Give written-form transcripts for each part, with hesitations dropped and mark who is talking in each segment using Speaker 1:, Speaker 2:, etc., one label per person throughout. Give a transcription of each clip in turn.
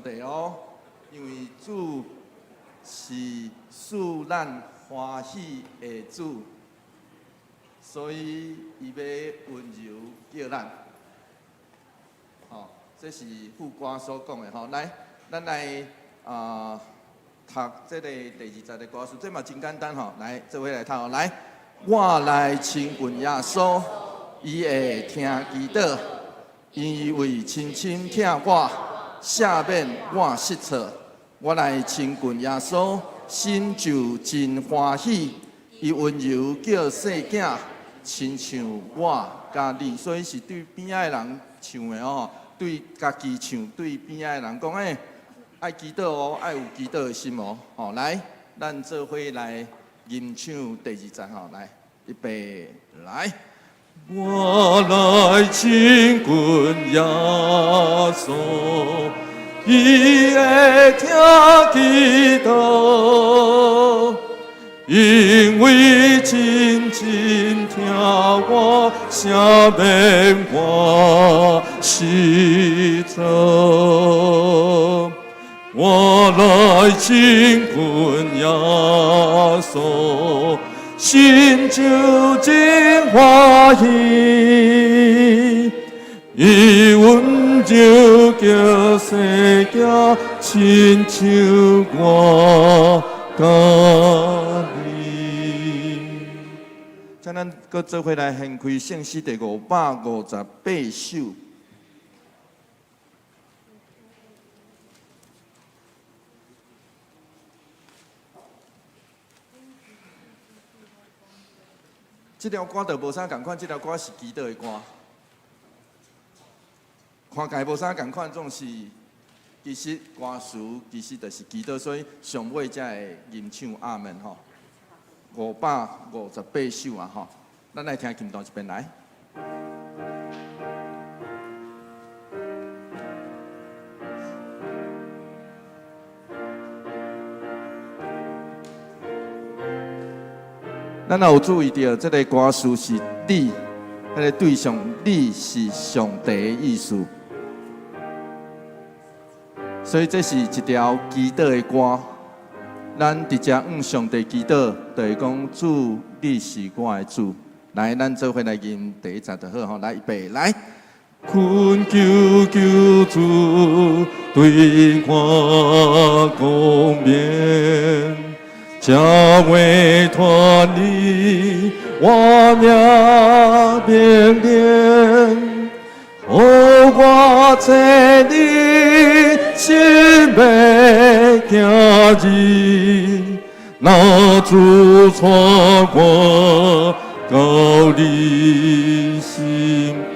Speaker 1: 帝哦，因為主是賜咱歡喜的主，所以伊欲溫柔叫咱。吼，這是副歌所講的吼。來，咱來啊讀這个第二節的歌詞，這嘛真簡單吼。來，做伙來讀哦。來，我來親近耶穌，伊會聽祈禱，因為深深疼我，赦免我失錯。我來親近耶穌，心就真歡喜。伊溫柔叫細囝，親像我佮你，所以是對邊仔的人唱的哦，對家己唱，對邊仔的人講，欸，愛祈禱哦，愛有祈禱的心哦。吼，來，咱做伙來吟唱第二節吼，來，預備，來。
Speaker 2: 我來親近耶穌，伊會聽祈禱，因為深深疼我，赦免我失錯。我來親近耶穌，心就真歡喜，伊溫柔叫細囝，親像我佮你。
Speaker 1: 請咱閣做伙來掀開聖詩第558首。這條歌就無啥仝款，這條歌是祈禱的歌。看起來無啥仝款，總是其實歌詞其實就是祈禱，所以上尾才會吟唱阿門吼。558首啊吼，咱來聽琴段一遍來。咱若有注意著，這个歌詞是你，彼个對象你是上帝的意思，所以這是一條祈禱的歌。咱直接向上帝祈禱，就會講主，你是我的主。來，咱做伙來吟第一節就好吼。來，預備，來。
Speaker 2: 懇求救主對我顧念，才會脫離我命變變，予我這裡心欲行義，若主帶我到你身邊。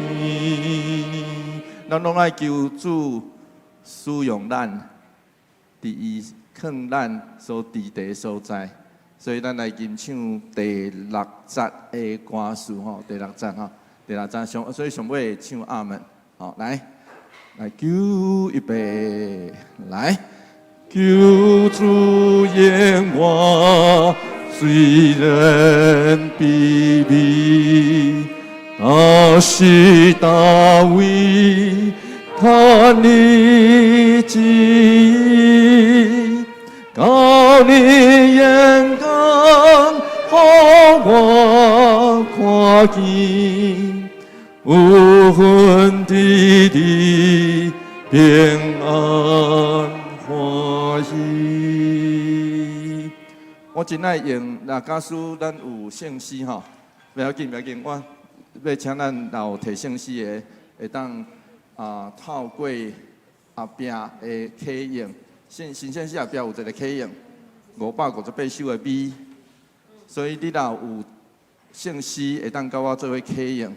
Speaker 1: 咱攏愛求主使用咱，佇伊囥咱所佇的所在，所以咱來吟唱第六節的歌詞吼，第六節吼，第六節上，所以上尾唱阿門，吼，來，來求預備，來，
Speaker 2: 求主言我雖然卑微，但是大衛他你旨意，膏你眼光，予我看見，有份佇你平安歡喜。
Speaker 1: 我真愛用，若假使咱有聖詩吼，袂要緊，袂要緊，我欲請咱若有提聖詩的，會當啊透過後壁的啟應，新新聖詩後壁有一个啟應，558首的 B，所以你若有聖詩會當佮我做伙啟應，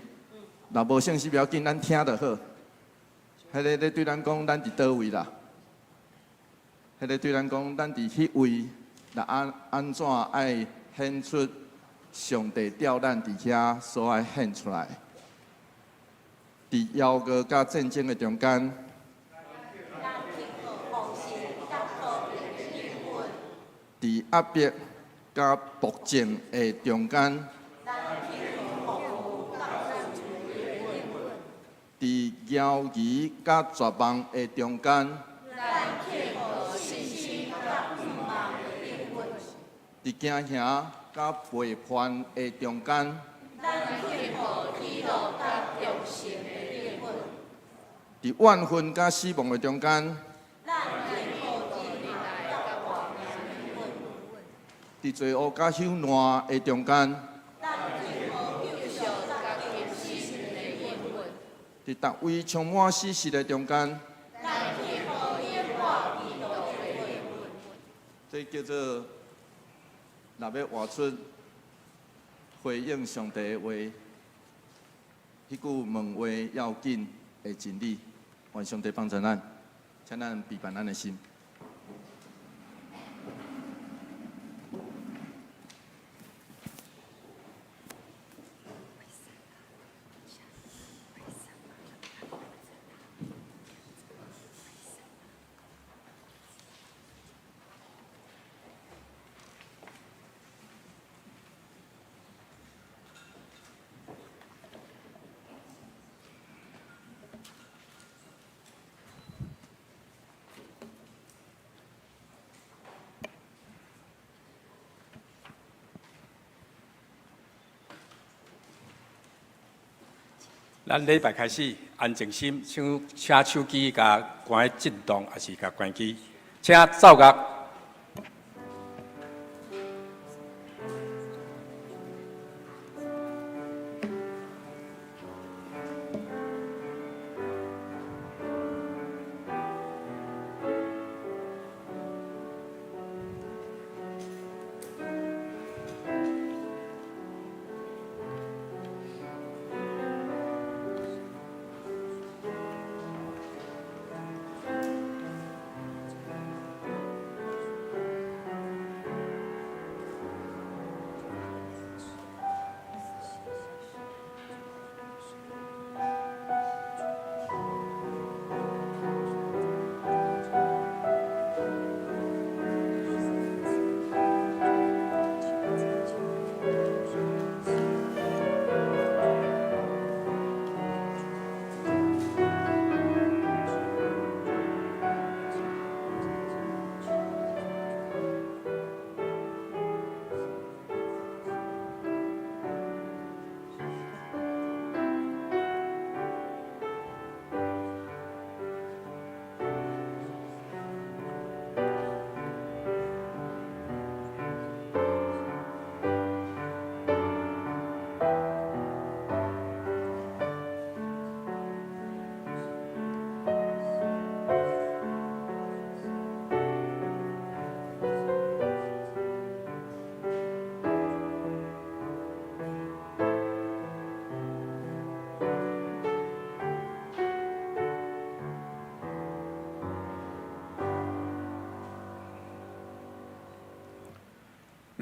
Speaker 1: 若無聖詩袂要緊，咱聽就好。彼个咧對咱講，咱佇佗位啦？彼个對咱講，咱佇彼位，若按怎愛顯出上帝調咱佇遐所愛顯出來？佇枵餓佮戰爭的中間，佇壓迫佮暴政的中間，佇猶疑佮絕望的中間，佇驚嚇佮背叛的中間，
Speaker 3: 咱克服喜樂佮忠誠的應允。
Speaker 1: 佇怨恨佮死亡的中間，
Speaker 3: 咱克服忍耐佮活命的應允。
Speaker 1: 佇罪惡佮朽爛的中間，
Speaker 3: 咱克服救贖佮更新的應允。
Speaker 1: 佇逐位充滿死實的中間，
Speaker 3: 咱克服永活基督的應允。
Speaker 1: 這叫做若欲活出回應上帝的話，彼句問話要緊的真理。願上帝幫助咱，請咱閉辦咱的心。
Speaker 2: 咱禮拜開始，安靜心，請請手機共關震動，抑是共關機，請奏樂。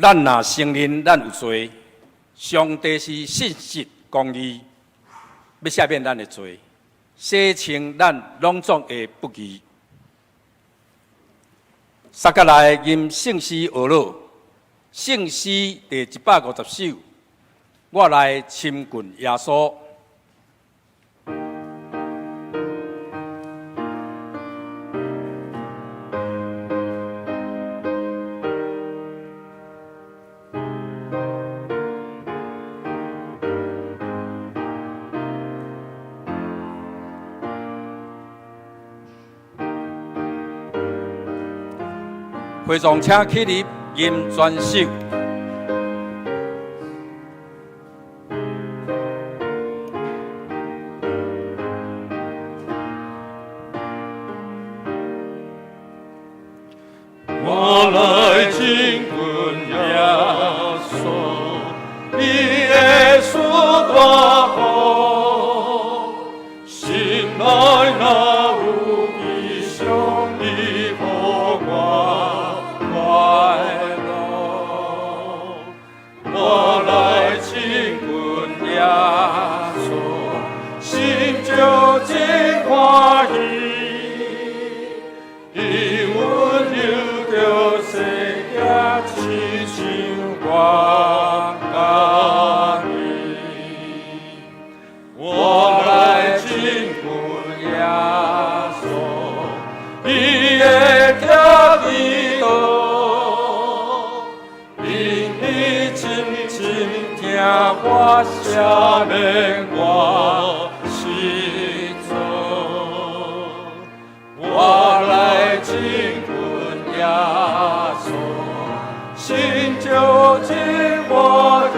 Speaker 2: 咱若承認咱有罪，上帝是信實公義，欲赦免咱的罪，洗清咱攏總的不義。撒迦來吟聖詩學樂，聖詩第150首，我來親近耶穌。會眾請起立，吟全首。
Speaker 4: 我來親近耶穌，伊的慈大福，心內若有悲傷，伊予我快樂。我來親近耶穌，心就真歡喜，伊溫柔著洗赦免我失错。我來親近耶穌，心就真歡喜，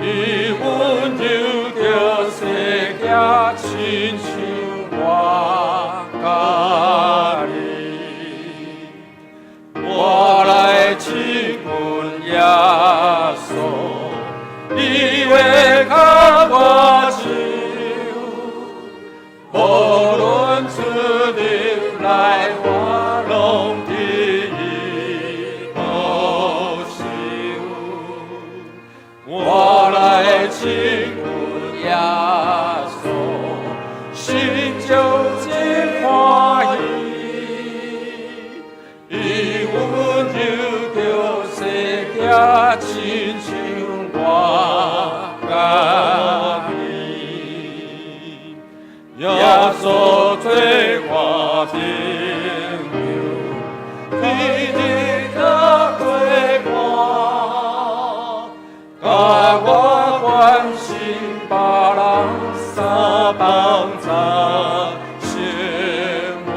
Speaker 4: 伊溫柔著世行，親像我家己。我來親近耶穌，伊會牽我手，無論出入來，我攏佇伊保守。我來親近耶穌，心就真歡喜，伊溫柔著世行，親像我家己。耶穌做我朋友，天日做伴，共我關心別人相幫助生活。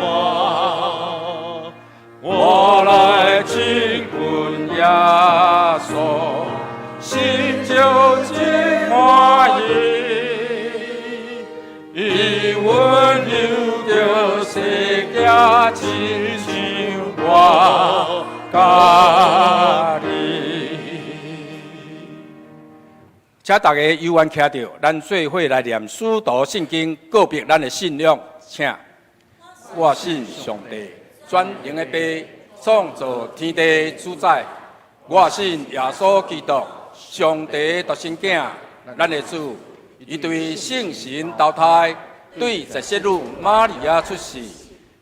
Speaker 4: 我來親近耶穌，心就真歡喜，伊溫柔著世行，親像我家己。
Speaker 2: 請大家有緣徛著，咱做伙來念使徒信經，告白咱的信仰。請，我信上帝，全能的父，創造天地主宰。我信耶穌基督，上帝獨生囝，咱的主。伊對聖神投胎，對十色女瑪利亞出世，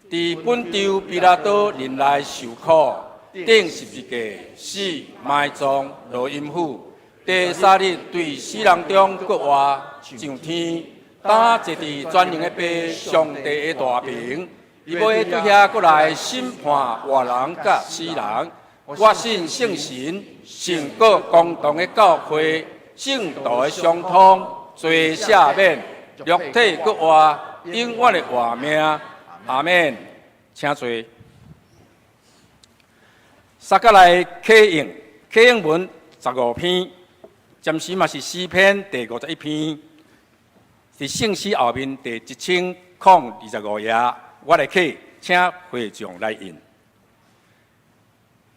Speaker 2: 佇本丟彼拉多任內受苦，釘十字架，死埋葬，落陰府。第三日對死人中復活，上天，擔坐佇全能的父上帝的大爿，伊欲對遐閣來審判活人佮死人。我信聖神，聖國公同的教會，聖徒的相通，罪赦免，肉體復活，永遠的活命。阿們。請坐。撒下來啟應，啟應文15篇，暫時嘛是詩篇第51篇，佇聖詩後面第1025頁，我來啟，請會眾來印。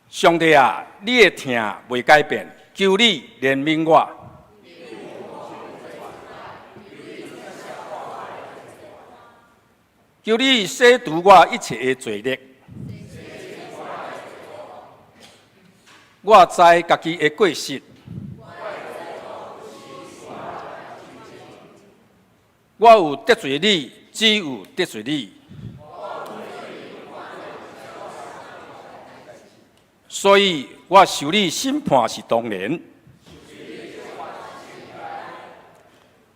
Speaker 2: 上帝啊，你的疼袂改變，求你憐憫我。求你洗除我一切的罪孽。我知家己的過失。我有得罪你，只有得罪你。所以我受你審判是當然。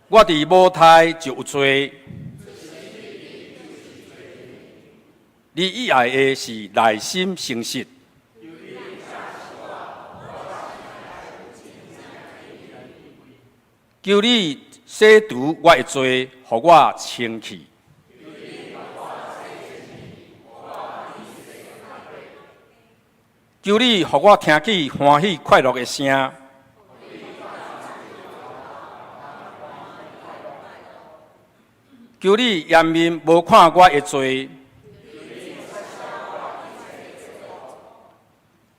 Speaker 2: 我佇母胎就有罪。你喜愛的是內心誠實。求你洗除我的罪，予我清氣。求你予我聽起歡喜快樂的聲。求你掩面無看我的罪。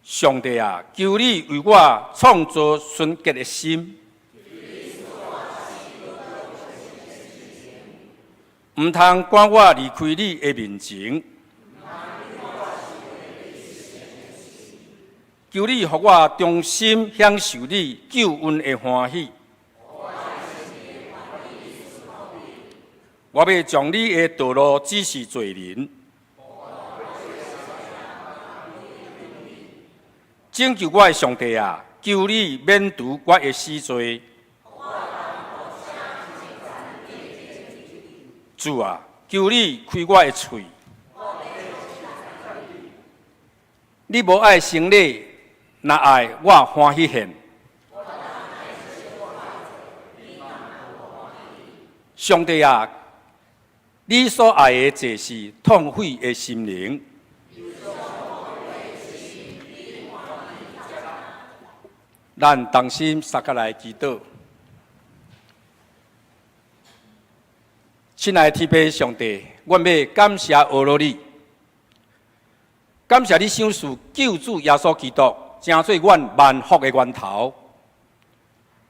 Speaker 2: 上帝啊，求你為我創造純潔的心。毋通趕我離開你的面前。求你予我衷心享受你救恩的歡喜。我欲將你的道路指示罪人。拯救我的上帝啊，求你免除我的死罪。主啊，求你開我的喙。你無愛牲禮，若愛我歡喜獻。上帝啊，你所愛的這是痛悔的心靈。咱同心相佮來祈禱。親愛的天父上帝，阮欲感謝阿羅你，感謝你賞賜救主耶穌基督，成做阮萬福的源頭。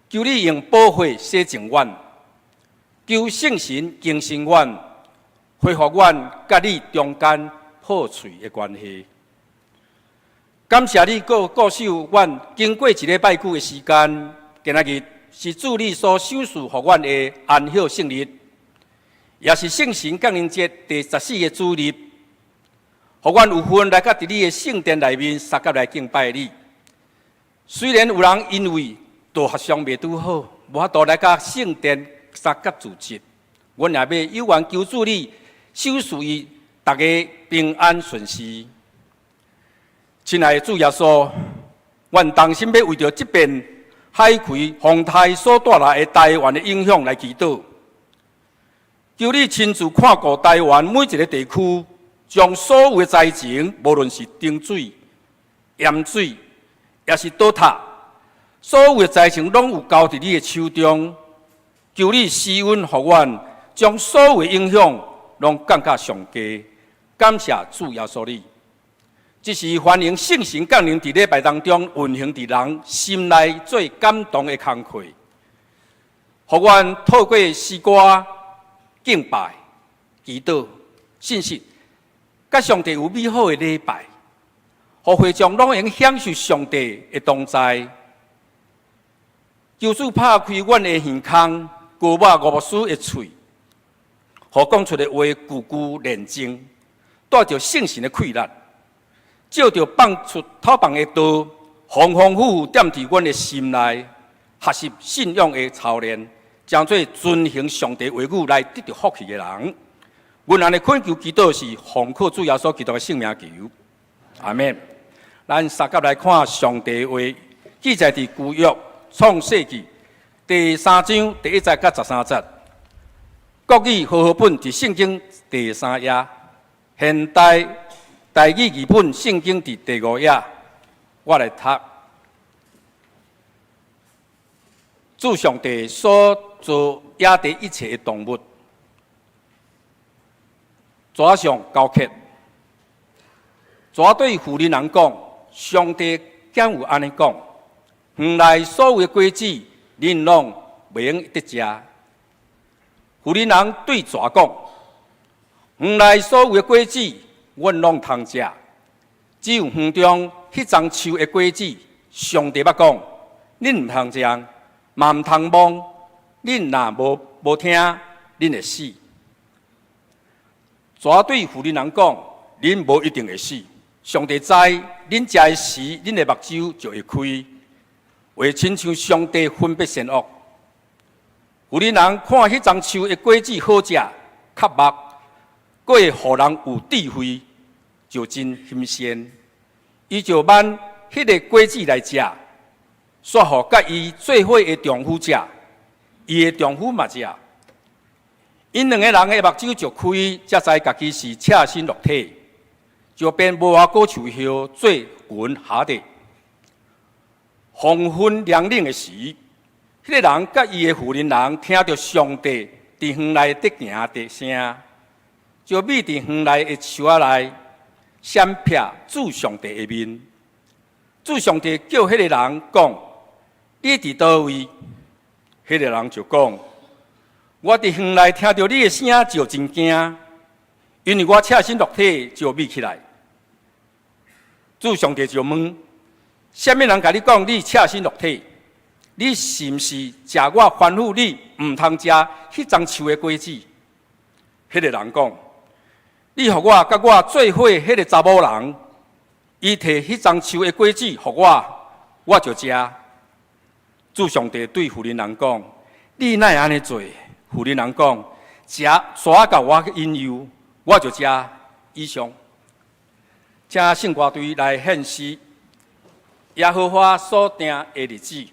Speaker 2: 求你用寶血洗淨阮，求聖神更新阮，恢復阮佮你中間破碎的關係。感謝你閣顧守阮經過一禮拜久的時間，今仔日是主你所賞賜予阮的安息聖日，也是聖神降臨節第十四个主日，予阮有份來佮佇你的聖殿內面相佮來敬拜你。雖然有人因為道學上袂拄好，無法度來佮聖殿相佮聚集，阮也欲有緣求主你賞賜伊逐家平安順遂。親愛的主耶穌，阮同心欲為著這遍海葵風颱所帶來的台灣的影響來祈禱，求你親自看顧台灣每一个地區，將所有的災情，無論是洪水、淹水，抑是倒塌，所有的災情攏有交佇你的手中。求你施恩予阮，將所有的影響攏降甲上低。感謝主耶穌你，這是歡迎聖神降臨佇禮拜當中運行佇人心內最感動的工課。予阮透過詩歌、敬拜、祈禱、信息，佮上帝有美好的禮拜，予會眾攏會用享受上帝的同在。求主拍開阮的耳孔，膏抹吳牧師的喙，予講出的話句句煉淨，帶著聖神的氣力，照著放出透放的道，豐豐富富踮佇阮的心內，學習信仰的操練，成做遵行上帝話語來得著福氣的人。阮按呢懇求祈禱是奉靠主耶穌基督的聖名求，阿們。咱相佮來看上帝話，記載佇舊約創世記第三章第一節佮十三節。國語和合本佇聖經第三頁，現代台語譯本聖經佇第五頁。我來讀：主上帝所造野地一切的動物，蛇上交剋。蛇對婦人人講：上帝敢有按呢講？園內所有的果子，恁攏袂用得食。婦人人對蛇講：園內所有的果子，阮攏通食，只有園中彼欉樹的果子，上帝捌講，恁毋通食，嘛毋通摸，恁若無聽，恁會死。蛇對婦人人講：恁無一定會死，上帝知，恁食的時，恁的目睭就會開，會親像上帝分別善惡。婦人人看彼欉樹的果子好食，合目，閣會予人有智慧，就真欣鮮。伊就挽彼个果子來食，煞予佮伊做伙的丈夫食，伊的丈夫嘛食。𪜶兩个人的目睭就開，才知家己是赤身露體，就編無花果樹葉做裙下底。黃昏涼冷的時，彼个人佮伊的婦人人聽著上帝佇園內佇行的聲，就覕佇園內的樹仔內，閃避主上帝的面。主上帝叫彼个人講：你佇佗位？彼个人就講：我佇園內聽著你的聲就真驚，因為我赤身露體，就覕起來。主上帝就問：啥物人共你講你赤身露體？你是毋是食我吩咐你毋通食彼欉樹的果子？彼个人講：你予我佮我做伙彼个查某人，伊提彼欉樹的果子予我，我就食。主上帝對婦人人講：你哪會按呢做？婦人人講：蛇蛇共我引誘，我就食。以上，請聖歌隊來獻詩耶和華所定的日子。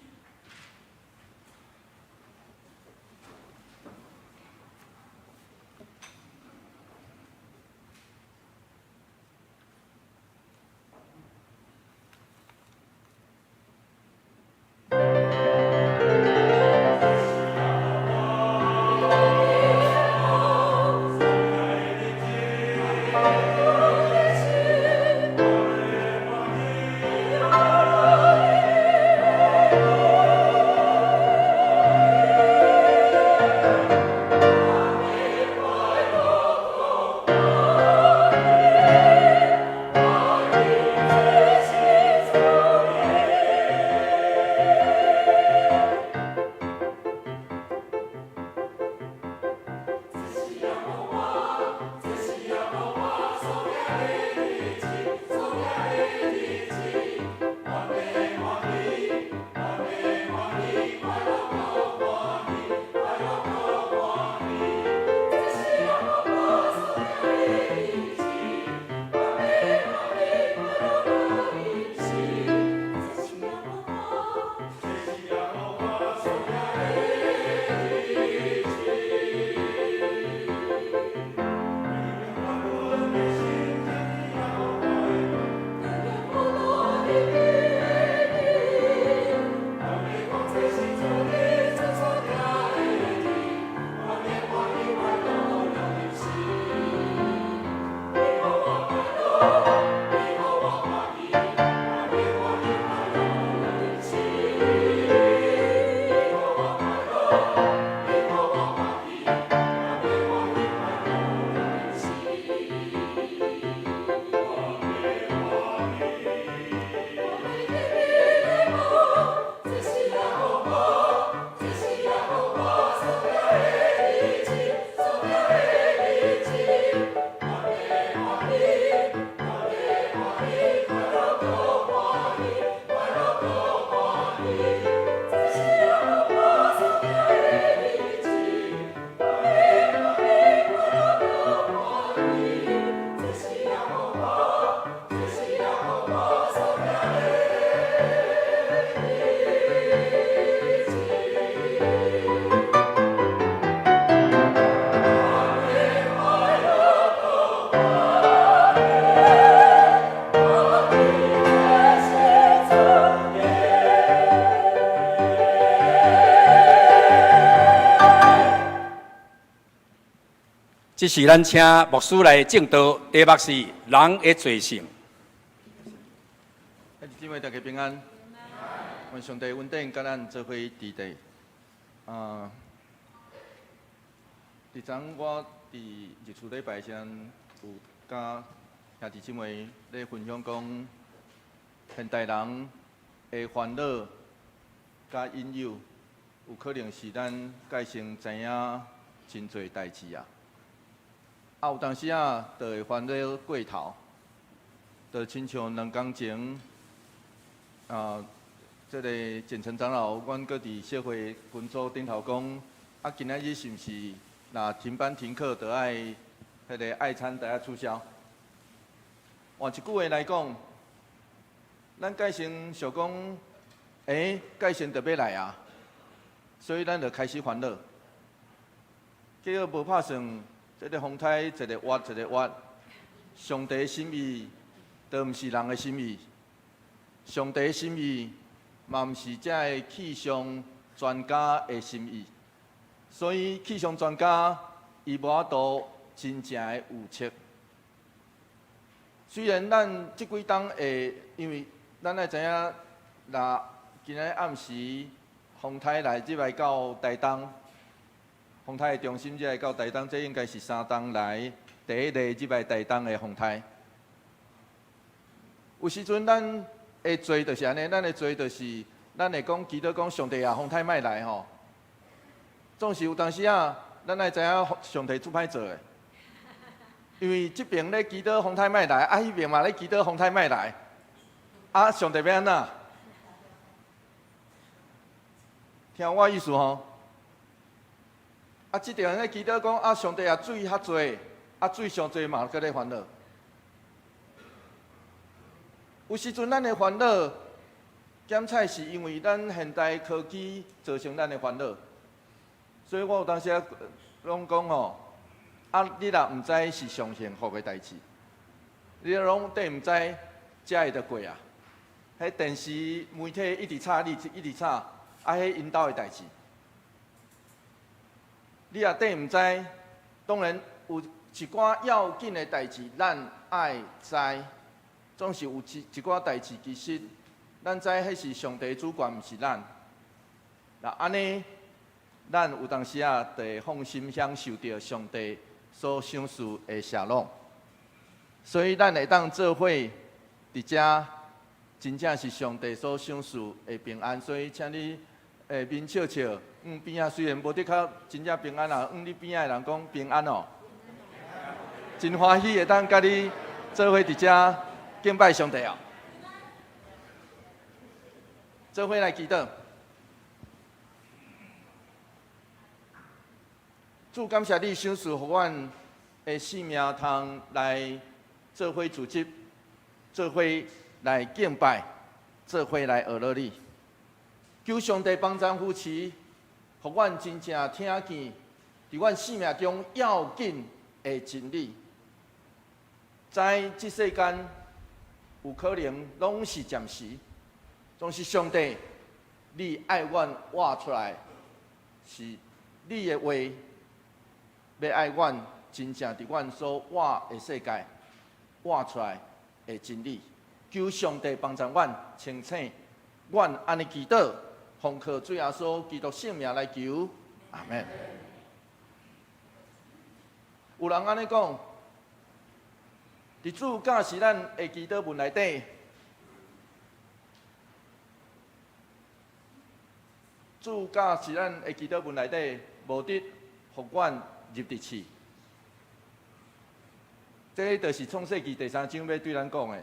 Speaker 4: 日子，所行的日子，阮會歡喜，阮會歡喜，快樂閣歡喜，快樂閣歡喜。這是耶和華所定的日子，阮會歡喜，快樂樂日子。這是耶和華，這是耶和華所定的日子。永遠阮的心停佇耶和華的殿，永遠不落的殿裡。阮會講這是主你主所定的日，阮會歡喜快樂樂日子。你予我快樂，你予我歡喜，阮會歡喜快樂樂日子。你予我快樂，你予我歡喜，阮會歡喜快樂樂日子。阮會歡喜。我會甜蜜的夢，這是耶和華，這是耶和華所定的日子，所定的日子。阮會歡喜，阮會歡喜，快樂閣歡喜，快樂閣歡喜。這是耶和華所定的日子，阮會歡喜，快樂閣歡喜。這是耶和華，這是耶和華所定的日子。阮會快樂閣歡喜，這是主的。
Speaker 2: 這時咱請牧師來證道，題目是人的罪性。
Speaker 1: 兄弟姊妹，大家平安。願上帝恩典佮咱做伙佇地。啊，佇昨我佇日出禮拜時陣，有佮兄弟姊妹咧分享講，現代人的煩惱佮引誘，有可能是咱蓋先知影真濟代誌啊。啊，有當時啊，就會煩惱過頭，就親像2工前，啊，這个簡陳長老，阮閣佇小會群組頂頭講，啊，今仔日是毋是若停班停課，就愛彼个愛餐就愛取消？換一句話來講，咱蓋先想講，欸，蓋先就欲來啊，所以咱就開始煩惱，結果無拍算。這个風颱一个月一个月，上帝心意都毋是人的心意，上帝心意嘛毋是這个氣象專家的心意，所以氣象專家伊無法度真正的預測。雖然咱這幾冬會，因為咱愛知影，若今仔暗時風颱來入來到台東。風颱的中心入來到台東，這應該是3冬來第一個入來台東的風颱。有時陣咱的罪就是按呢，咱的罪就是咱會講祈禱講上帝啊，風颱莫來吼。總是有當時啊，咱愛知影上帝足歹做的，因為這爿咧祈禱風颱莫來，啊彼爿嘛咧祈禱風颱莫來，啊上帝欲按怎？聽我意思吼。啊，這陣咧祈禱講啊，上帝啊，水較濟，啊水傷濟嘛，閣咧煩惱。有時陣咱的煩惱，檢採是因為咱現代科技造成咱的煩惱，所以我有當時啊，攏講吼，啊，你若毋知是上幸福的代誌，你攏綴毋知，才會著過啊。彼電視媒體一直吵你，一直吵，啊，彼𪜶兜的代誌。你若綴毋知，當然有一寡要緊的代誌，咱愛知。總是有一寡代誌，其實咱知彼是上帝主權，毋是咱。若按呢，咱有當時啊，就會放心享受著上帝所賞賜的沙龍。所以咱會當做伙佇遮，真正是上帝所賞賜的平安。所以，請你面笑笑，邊仔雖然無得較真正平安啦，向你邊仔的人講平安哦。真歡喜會當佮你做伙佇遮敬拜上帝哦。做伙來祈禱。主，感謝你賞賜予阮的性命，通來做伙組織，做伙來敬拜，做伙來學落你。求上帝幫贊扶持，予阮真正聽見佇阮生命中要緊的真理。知這世間有可能攏是暫時，總是上帝，你愛阮活出來，是你的話，欲愛阮真正佇阮所活的世界活出來的真理。求上帝幫助阮清醒，阮按呢祈禱，奉靠主耶穌基督聖名來求，阿們。有人按呢講，佇主教示咱的祈禱文內底，主教示咱的祈禱文內底，無得予阮入佇試。這就是創世記第三章欲對咱講的。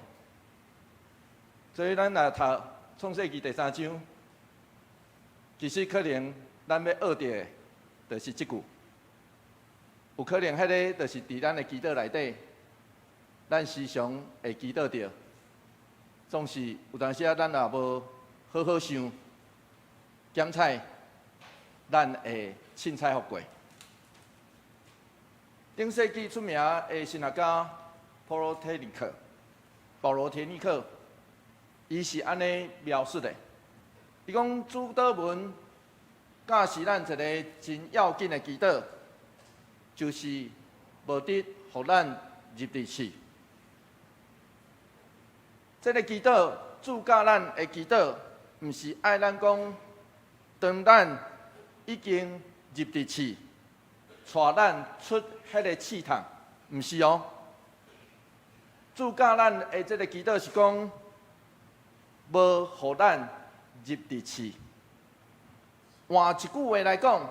Speaker 1: 所以咱若讀創世記第三章，其實可能咱欲學著的，就是這句。有可能彼个就是佇咱的祈禱內底，咱時常會祈禱著，總是有當時仔咱若無好好想，檢採，咱會凊彩予過。頂世紀出名的神學家保羅鐵尼克，保羅鐵尼克，伊是按呢描述的。伊講主禱文教示咱一个真要緊的祈禱，就是無得予咱入佇試。這个祈禱，主教咱的祈禱，毋是愛咱講，當咱已經入佇試，帶咱出彼个試探，毋是哦。主教咱的這个祈禱是講，無予咱入佇試。換一句話來講，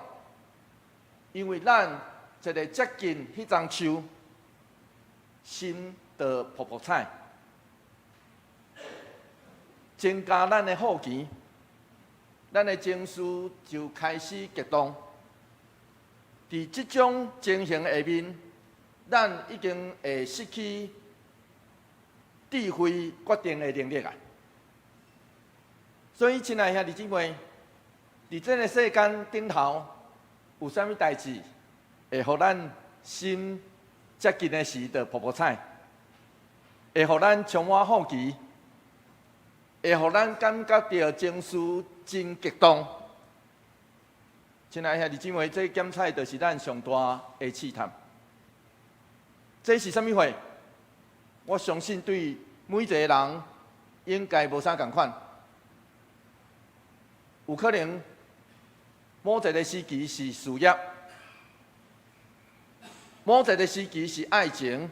Speaker 1: 因為咱一个接近彼欉樹，心就噗噗彩，增加咱的好奇，咱的情緒就開始激動。佇這種情形下面，咱已經會失去智慧決定的能力啊！所以，親愛兄弟姊妹，佇這个世間頂頭，有啥物代誌會予咱心接近的時就噗噗彩，會予咱充滿好奇，會予咱感覺著情緒真激動。親愛兄弟姊妹，這檢採就是咱上大的試探。這是啥物貨？我相信對每一个人應該無啥仝款。有可能某一个時期是事業，某一个時期是愛情，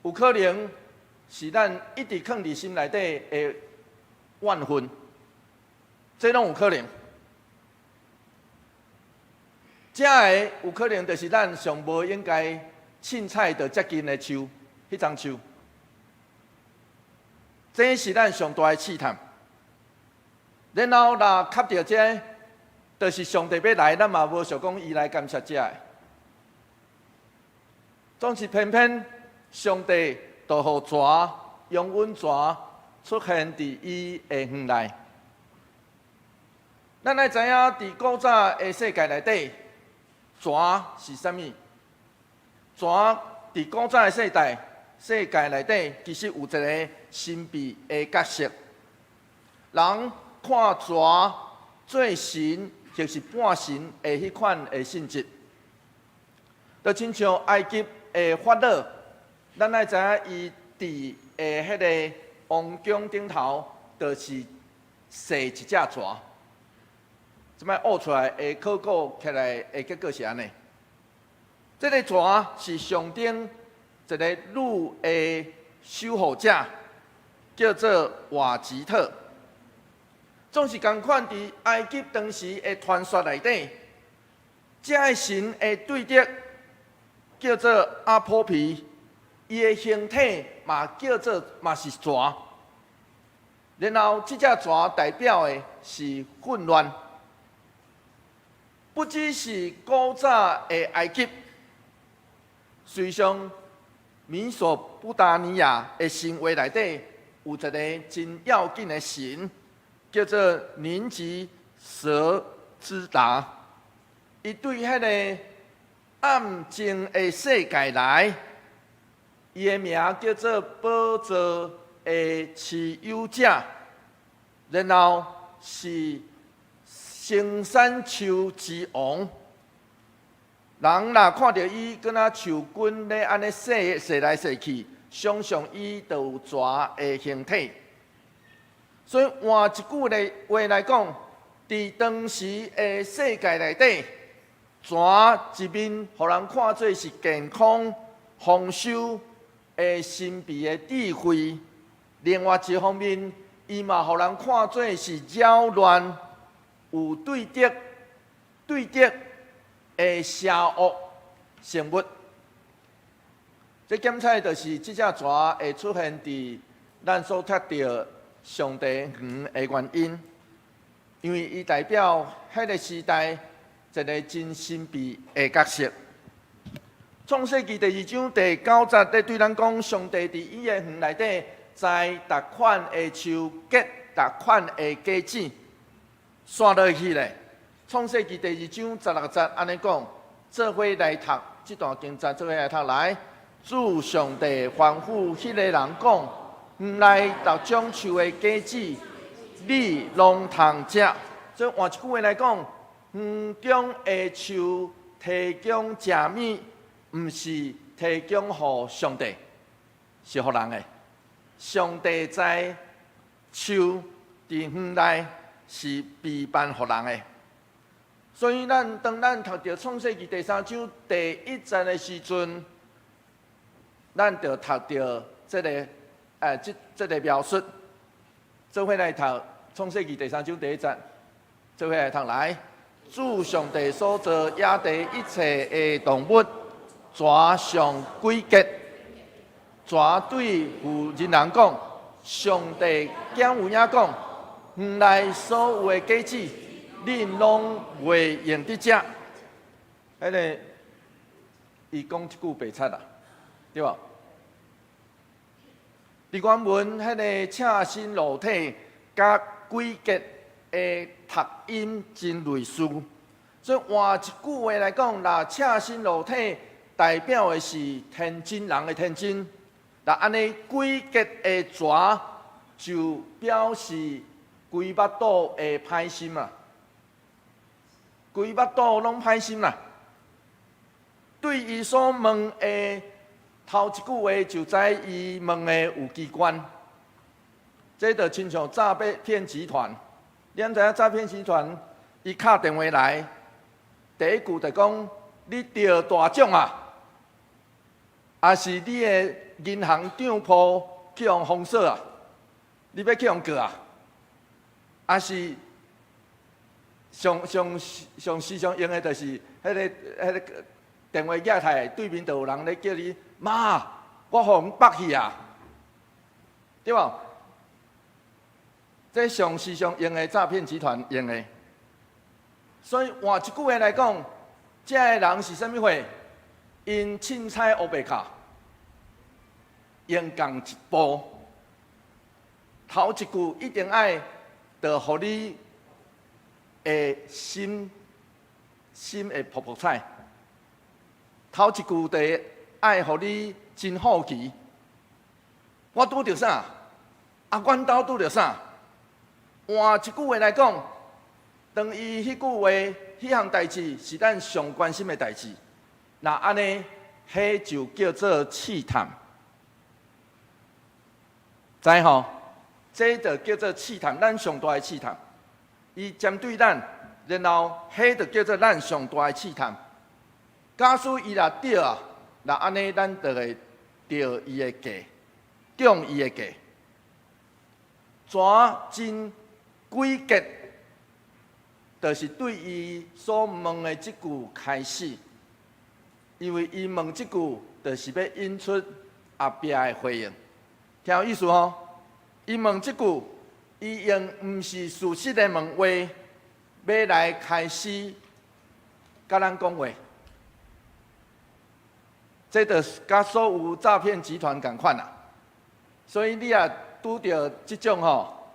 Speaker 1: 有可能是咱一直囥佇心內底的怨恨，這攏有可能。這个有可能就是咱上無應該凊彩就接近的樹，彼欉樹，這是咱上大的試探。然後若磕著這，就是上帝欲來，咱嘛無想講伊來監察這个。總是偏偏上帝就予蛇容忍蛇出現佇伊的園內。咱愛知影，佇古早的世界內底，蛇是啥物？蛇佇古早的世代世界內底，其實有一个神秘的角色。人看蛇做神或是半神的彼款的性質，就親像埃及的法老，咱愛知影伊佇的彼个王宮頂頭，就是踅一隻蛇。這擺挖出來的考古起來的結果是按呢。這个蛇是象徵一个女的守護者，叫做瓦吉特。總是仝款佇埃及當時的傳說內底，這个神的對敵叫做阿波皮，伊的形體嘛叫做嘛是蛇。然後這隻蛇代表的是混亂，不只是古早的埃及，隨上美索不達尼亞的神話內底有一個真要緊的神，叫做寧吉舍茲達。伊對彼個暗靜的世界來，伊的名叫做寶座的持有者，然後是生產樹之王。人若看著伊，敢若樹根咧按呢踅踅來踅去，想像伊就有蛇的形體。所以換一句的話來講，佇當時的世界內底，蛇一面予人看做是健康、豐收的神秘的智慧，另外一方面，伊嘛予人看做是擾亂、有對敵、對敵的邪惡生物。這檢測就是這隻蛇會出現佇咱所讀著上帝園的原因，因為伊代表彼個時代一個真神秘的角色。創世記第二章第九節咧對咱講，上帝佇伊的園內底栽逐款的樹，結逐款的果子，煞落去咧。創世記第二章十六節按呢講，做伙來讀這段經節，做伙來讀來。主上帝吩咐彼個人講：園內逐種樹的果子，你攏通食。所以換一句話來講，園中的樹提供食物，毋是提供予上帝，是予人的。上帝栽樹佇園內是備辦予人的。所以咱當咱讀著創世記第三章第一節的時陣，咱就讀著這個描述。做伙來讀創世記第三章第一節，做伙來讀來。主上帝所造野地一切的動物，蛇上詭計。蛇對婦人人講：上帝敢有影講，園內所有的果子，恁攏袂用得食。彼個伊講一句白賊啦，對無？佇原文，彼個赤身露體佮詭計的讀音真類似，所以換一句話來講，若赤身露體代表的是天真人的天真，若按呢詭計的蛇就表示規腹肚的歹心啊，規腹肚攏歹心啦。對伊所問的頭一句話，就知伊問的有機關。這就親像詐騙集團，你敢知影詐騙集團？伊敲電話來，第一句就講你著大獎啊，抑是你的銀行帳簿去予封鎖啊？你欲去予告啊？抑是上上上時常用的，就是彼個電話寄來，對面就有人咧叫你媽，我予人縛去啊，對無？這上時常用的詐騙集團用的，所以換一句話來講，這个人是啥物貨？𪜶凊彩烏白敲，用仝一步，頭一句一定愛，就予你的心心會噗噗彩。頭一句就愛予你真好奇，我拄著啥？啊，阮兜拄著啥？換一句話來講，當伊彼句話、彼項代誌是咱上關心的代誌，若按呢，彼就叫做試探，知吼？這就叫做試探，咱上大的試探。伊針對咱，然後彼就叫做咱上大的試探。假使伊若對啊，若按呢，咱就會著伊的計，中伊的計。蛇真詭計，就是對伊所問的這句開始，因為伊問這句，就是欲引出後壁的回應，聽有意思吼？伊問這句，伊用毋是事實的問話，欲來開始佮咱講話。這就佮所有詐騙集團仝款啦。所以你若拄著這種吼，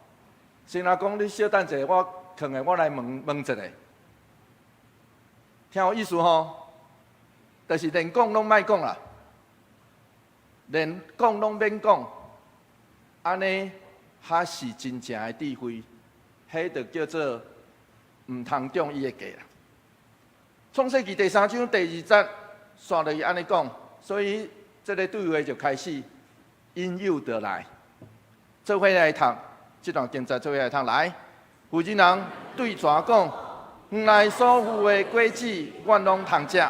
Speaker 1: 先來講你小等者，我囥下，我來問問一下，聽有意思吼？就是連講攏莫講啦，連講攏免講，按呢才是真正的智慧，彼就叫做毋通中伊的計啦。創世記第三章第二節，煞落去按呢講，所以這个對話就開始引誘著來，做伙來讀這段經節，做伙來讀來。婦人人對蛇講：園內所有的果子，阮攏通食。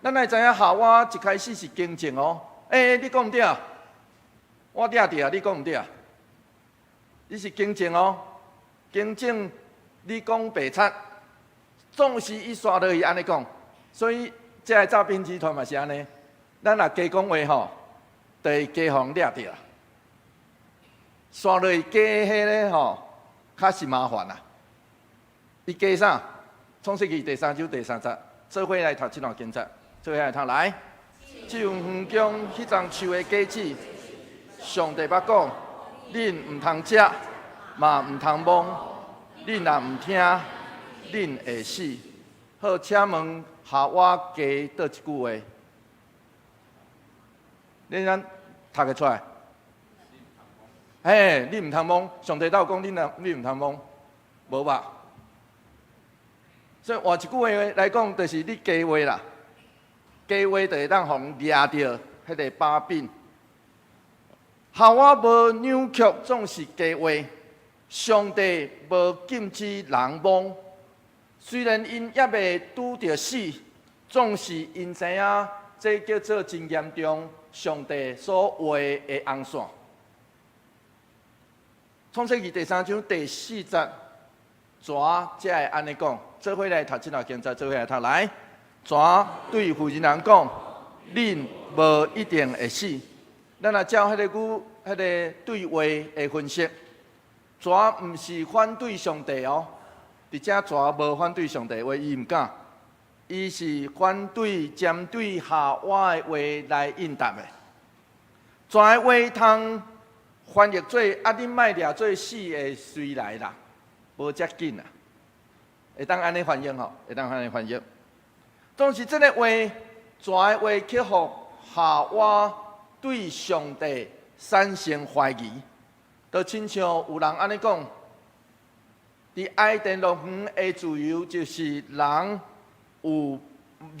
Speaker 1: 咱來知影夏娃一開始是更正哦，欸，你講毋對，我掠著啊，你講毋對，你是更正哦，更正你講白賊，總是伊煞落去按呢講，所以這个詐騙集團嘛是按呢，咱若加講話吼，就會加予人掠著啦。煞落去加彼个吼，較是麻煩啦。伊加啥？創世記第三章第三節，做伙來讀這段經節，做伙來讀來。只有園中彼叢樹的果子，上帝捌講，恁毋通食，嘛毋通摸，恁若毋聽，恁會死。好，請問夏娃加佗一句話？恁敢讀會出來？嘿，你毋通摸，上帝倒有講恁若你毋通摸，無吧？所以換一句話來講，就是你加話啦，加話就會當予人掠著彼个把柄。夏娃無扭曲，總是假話。上帝無禁止人摸，雖然𪜶猶未拄著死，總是𪜶知影這叫做真嚴重，上帝所畫的紅線。創世記第三章第四節，蛇才會按呢講，做伙來讀這段經節，做伙來讀來。蛇對婦人人講：恁無一定會死。咱若照彼個語、彼个對話的分析，蛇毋是反對上帝哦，佇遮蛇無反對上帝話，伊毋敢，伊是反對針對夏娃的話來應答的。蛇的話通翻譯做啊，恁莫掠做死會隨來啦，無遮緊啦，會當按呢翻譯吼，會當按呢翻譯。總是這个話，蛇的話去予夏娃對上帝產生懷疑，就親像有人按呢講，佇伊甸樂園的自由就是人有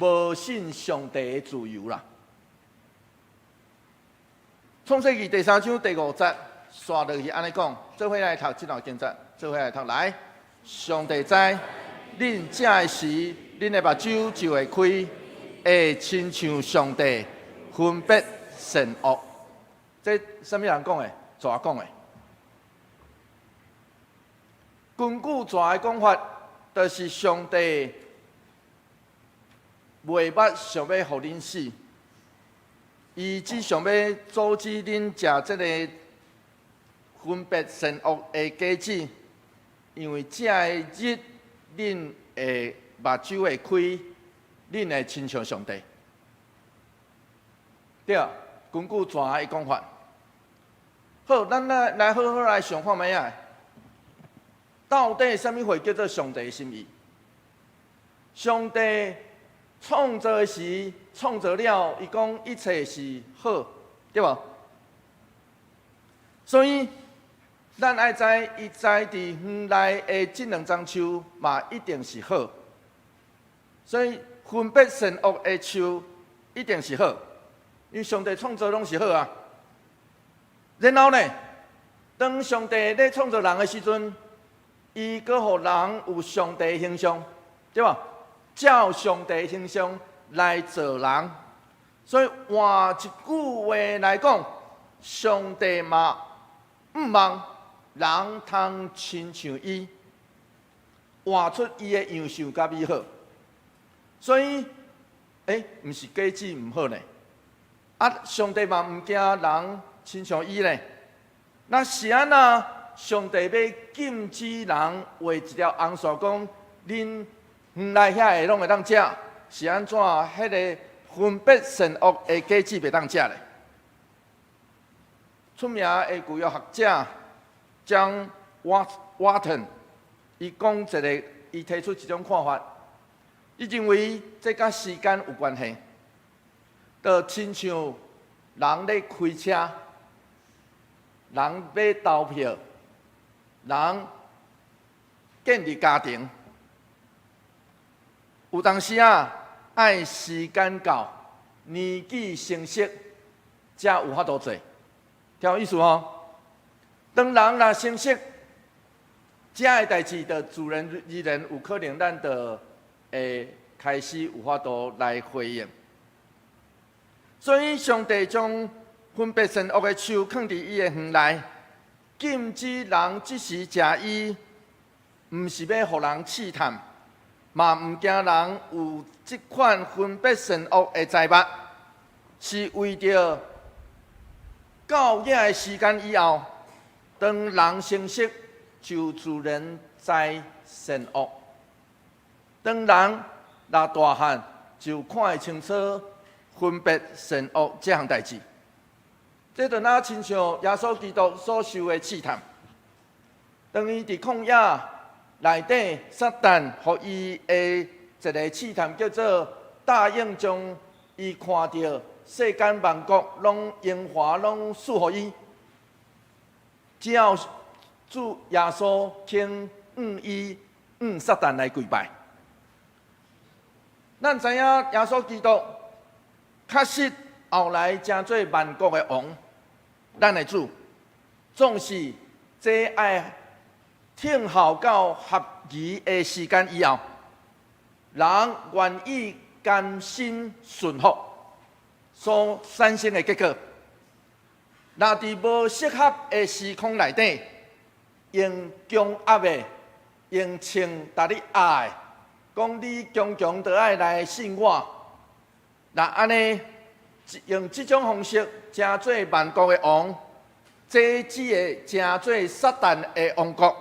Speaker 1: 無信上帝的自由啦。創世記第三章第五節，煞落去按呢講，做伙來讀這段經節，做伙來讀來。上帝知，恁食的時，恁的目睭就會開，會親像上帝分別善惡。這啥物人講的？蛇講的。根據蛇的講法，就是上帝袂捌想欲予恁死，伊只想欲阻止恁食這个分別善惡的果子，因為食的日，恁會目睭會開，恁會親像上帝。對，根據蛇的講法。好，咱來來好好來想看覓仔，到底啥物貨叫做上帝的心意？上帝創造的時，創造了，伊講一切是好，對無？所以，咱愛知，伊栽佇園內的這兩欉樹嘛，一定是好。所以，分別善惡的樹一定是好，因為上帝創造攏是好啊。然後呢，當上帝咧創造人的時陣，伊閣予人有上帝形象，對無？照上帝形象來造人，所以換一句話來講，上帝嘛向望人通親像伊，活出伊的樣式佮美好。所以，欸，毋是果子毋好呢，啊，上帝嘛毋驚人親像伊咧。那是按怎？上帝欲禁止人畫一條紅線，講恁園內遐的攏會當食，是按怎？彼个分別善惡的果子袂當食咧？出名的舊約學者 John Walton，伊講一个，伊提出一種看法，伊認為這佮時間有關係，就親像人咧開車，人欲投票，人建立家庭，有當時啊，愛時間到，年紀成熟，才有法度做，聽有意思吼？當人若成熟，這个代誌就自然而然有可能，咱就會開始有法度來回應。所以，上帝將分別善惡的樹囥佇伊的園內，禁止人這時食伊，毋是欲予人試探，嘛毋驚人有這款分別善惡的才捌，是為著到遐个時間以後，當人成熟，就自然知善惡；當人若大漢，就看會清楚分別善惡這項代誌。這就若親像耶穌基督所受的試探，當伊佇曠野內底，撒旦予伊的一个試探，叫做答應將伊看著世間萬國攏榮華攏賜予伊，只要主耶穌肯向伊向撒旦來跪拜。咱知影耶穌基督確實後來成做萬國的王，咱的主，總是這愛等候到合宜的時間以後，人願意甘心順服所產生的結果。若佇無適合的時空內底，用強壓的，用槍共你壓的，講你強強著愛來信我。若按呢，用這種方式成做萬國的王，這只會成做撒旦的王國。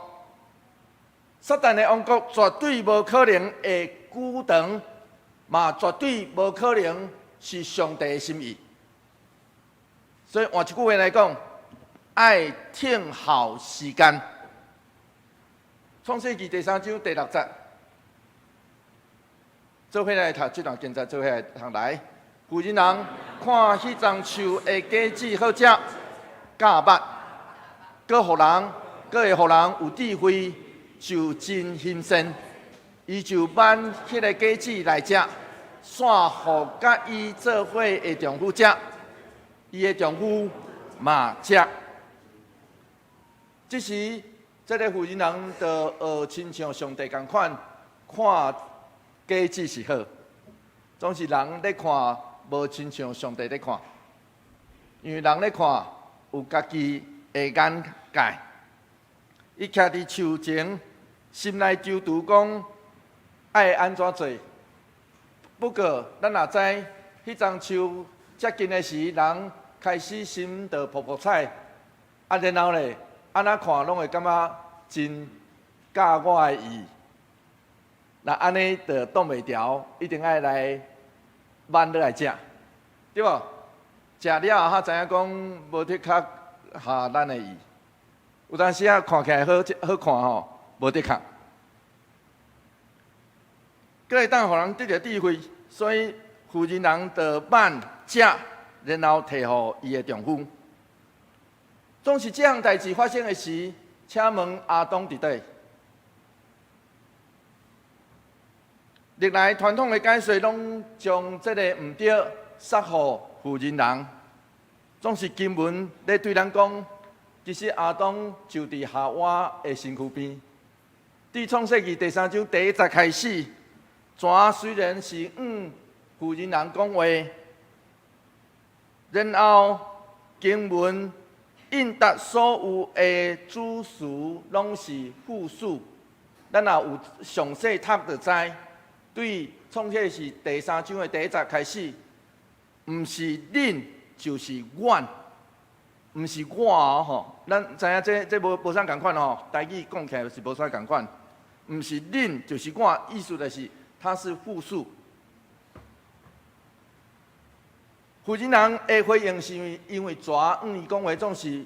Speaker 1: 撒旦的王國絕對無可能會久長，嘛絕對無可能是上帝的心意。所以換一句話來講，愛等候時間。創世記第三章第六節，做伙來讀這段經節，做伙來讀來。婦人人看彼欉樹的果子好食，咬肉，閣予人，閣會予人有智慧，就真欣羨。伊就挽彼个果子來食，煞予佮伊做伙的丈夫食，伊的丈夫嘛食。這時，這个婦人人就學親像上帝仝款，看果子是好。總是人咧看，無親像上帝咧看，因為人咧看有家己的眼界。伊徛佇樹前，心內躊躇講愛按怎做。不過，咱若知，彼欉樹接近的時，人開始心就噗噗彩，啊，然後咧，按怎看攏會感覺真合我的意。若按呢，就擋袂牢，一定愛來挽落來食，對無？食了後，才知影講無的確合咱的意。有當時啊，看起來好好看吼，無的確。閣會當予人得著智慧，所以婦人人就挽食，然後提予伊的丈夫。總是這項代誌發生的時，請問亞當佇佗？歷來傳統的解說攏將這个毋對捒予婦人人，總是經文咧對咱講，其實亞當就佇夏娃的身軀邊。佇創世記第三章第一節開始，蛇雖然是向婦人人講話，然後經文應答所有的主詞攏是複數，咱若有詳細讀就知。對創世記第三章的第一節開始，毋是恁就是阮，毋是我哦吼。咱知影這無啥仝款吼，台語講起來是無啥仝款，毋是恁就是我，意思就是它是複數。婦人人的回應是因為蛇向伊講話，總是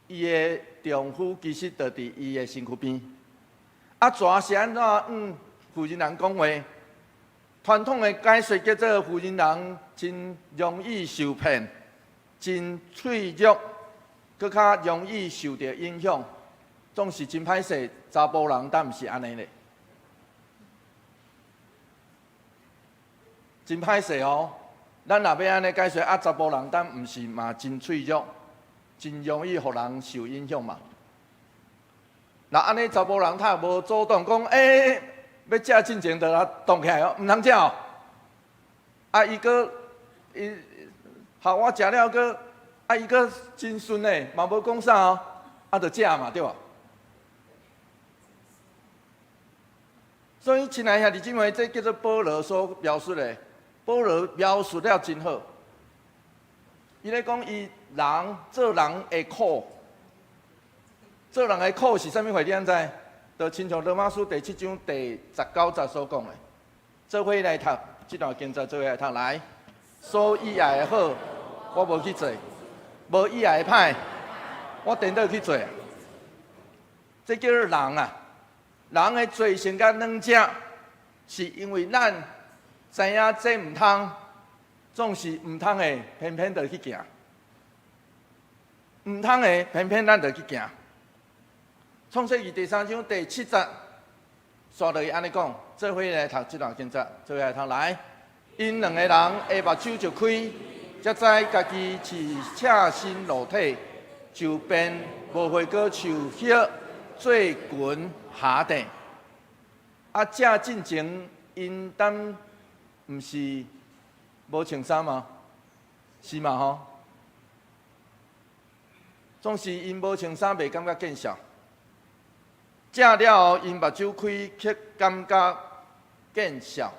Speaker 1: 伊的丈夫其實就佇伊的身軀邊。啊，蛇是按怎向婦人人講話？傳統的解說叫做婦人人真容易受騙，真脆弱，閣較容易受著影響，總是真歹勢。查埔人敢毋是按呢咧？真歹勢哦！咱若欲按呢解說，啊，查埔人敢毋是嘛真脆弱，真容易予人受影響嘛？若按呢查埔人他無主動講，欸，欲食進前就來動起來哦，毋通食哦。啊，伊閣伊予我食了閣，啊，伊閣真順的，嘛無講啥哦，啊，就食嘛，對無？所以，親愛兄弟姊妹，這叫做保羅所描述的。保羅描述了真好。伊咧講伊人做人的苦，做人的苦是啥物貨？你敢知？就親像羅馬書第七章第19節所講的，做伙來讀這段經節，做伙來讀來。所喜愛的好，我無去做；無喜愛的歹，我顛倒去做。這叫做人啊！人的罪性佮軟弱，是因為咱知影這毋通，總是毋通的，偏偏就去行；毋通的，偏偏咱就去行。創世記第三章第七節，煞落去按呢講，做伙來讀這段經節，做伙來讀來。𪜶兩個人的目睭就開，才知家己是赤身露體，就編無花果樹葉做裙鞋帶。啊，這進前𪜶敢毋是無穿衫嗎？是嘛吼？總是𪜶無穿衫，袂感覺見笑。食了後，𪜶目睭開，卻感覺見笑。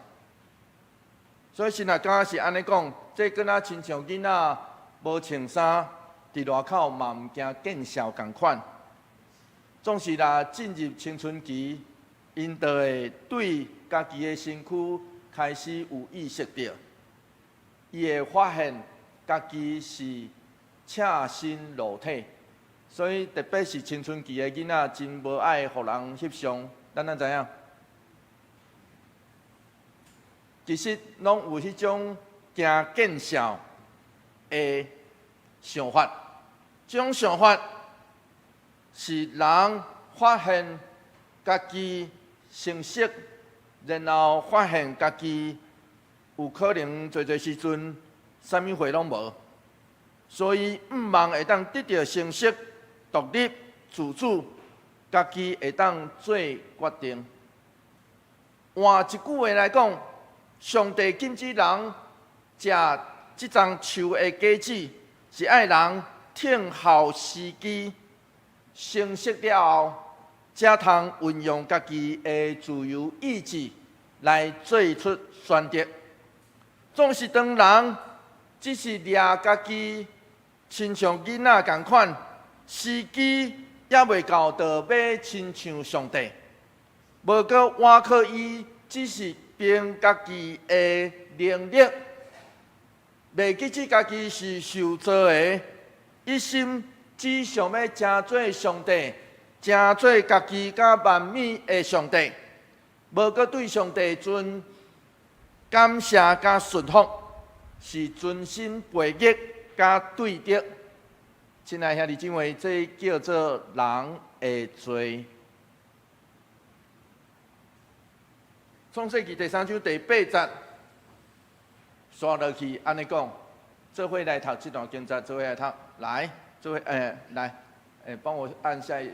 Speaker 1: 所以神學家是按呢講，這敢若親像囡仔無穿衫，佇外口嘛毋驚見笑仝款。總是若進入青春期，𪜶就會對家己的身軀開始有意識著，伊會發現家己是赤身露體，所以特別是青春期的囡仔，真無愛予人翕相。咱敢知影？其實攏有彼種驚見笑的想法，這種想法是人發現家己成熟，然後發現家己有可能濟濟時陣啥物貨攏無，所以向望會當得著成熟、獨立、自主，家己會當做決定。換一句話來講，上帝禁止人食這欉樹的果子，是愛人等候時機成熟了後，才通運用家己的自由意志來做出選擇。總是當人只是掠家己，親像囡仔仝款，時機猶未到，就欲親像上帝。無閣倚靠伊，只是憑家己的能力，袂記得家己是受造的，一心只想欲成做上帝，成做家己較完美的上帝，無閣對上帝存感謝佮順服，是存心背逆佮對敵。親愛兄弟姊妹，這叫做人的罪。創世記第三章第八節，煞落去按呢講，做伙來讀這段經節，做伙來讀，來，做伙，欸，來，欸，幫我按下一，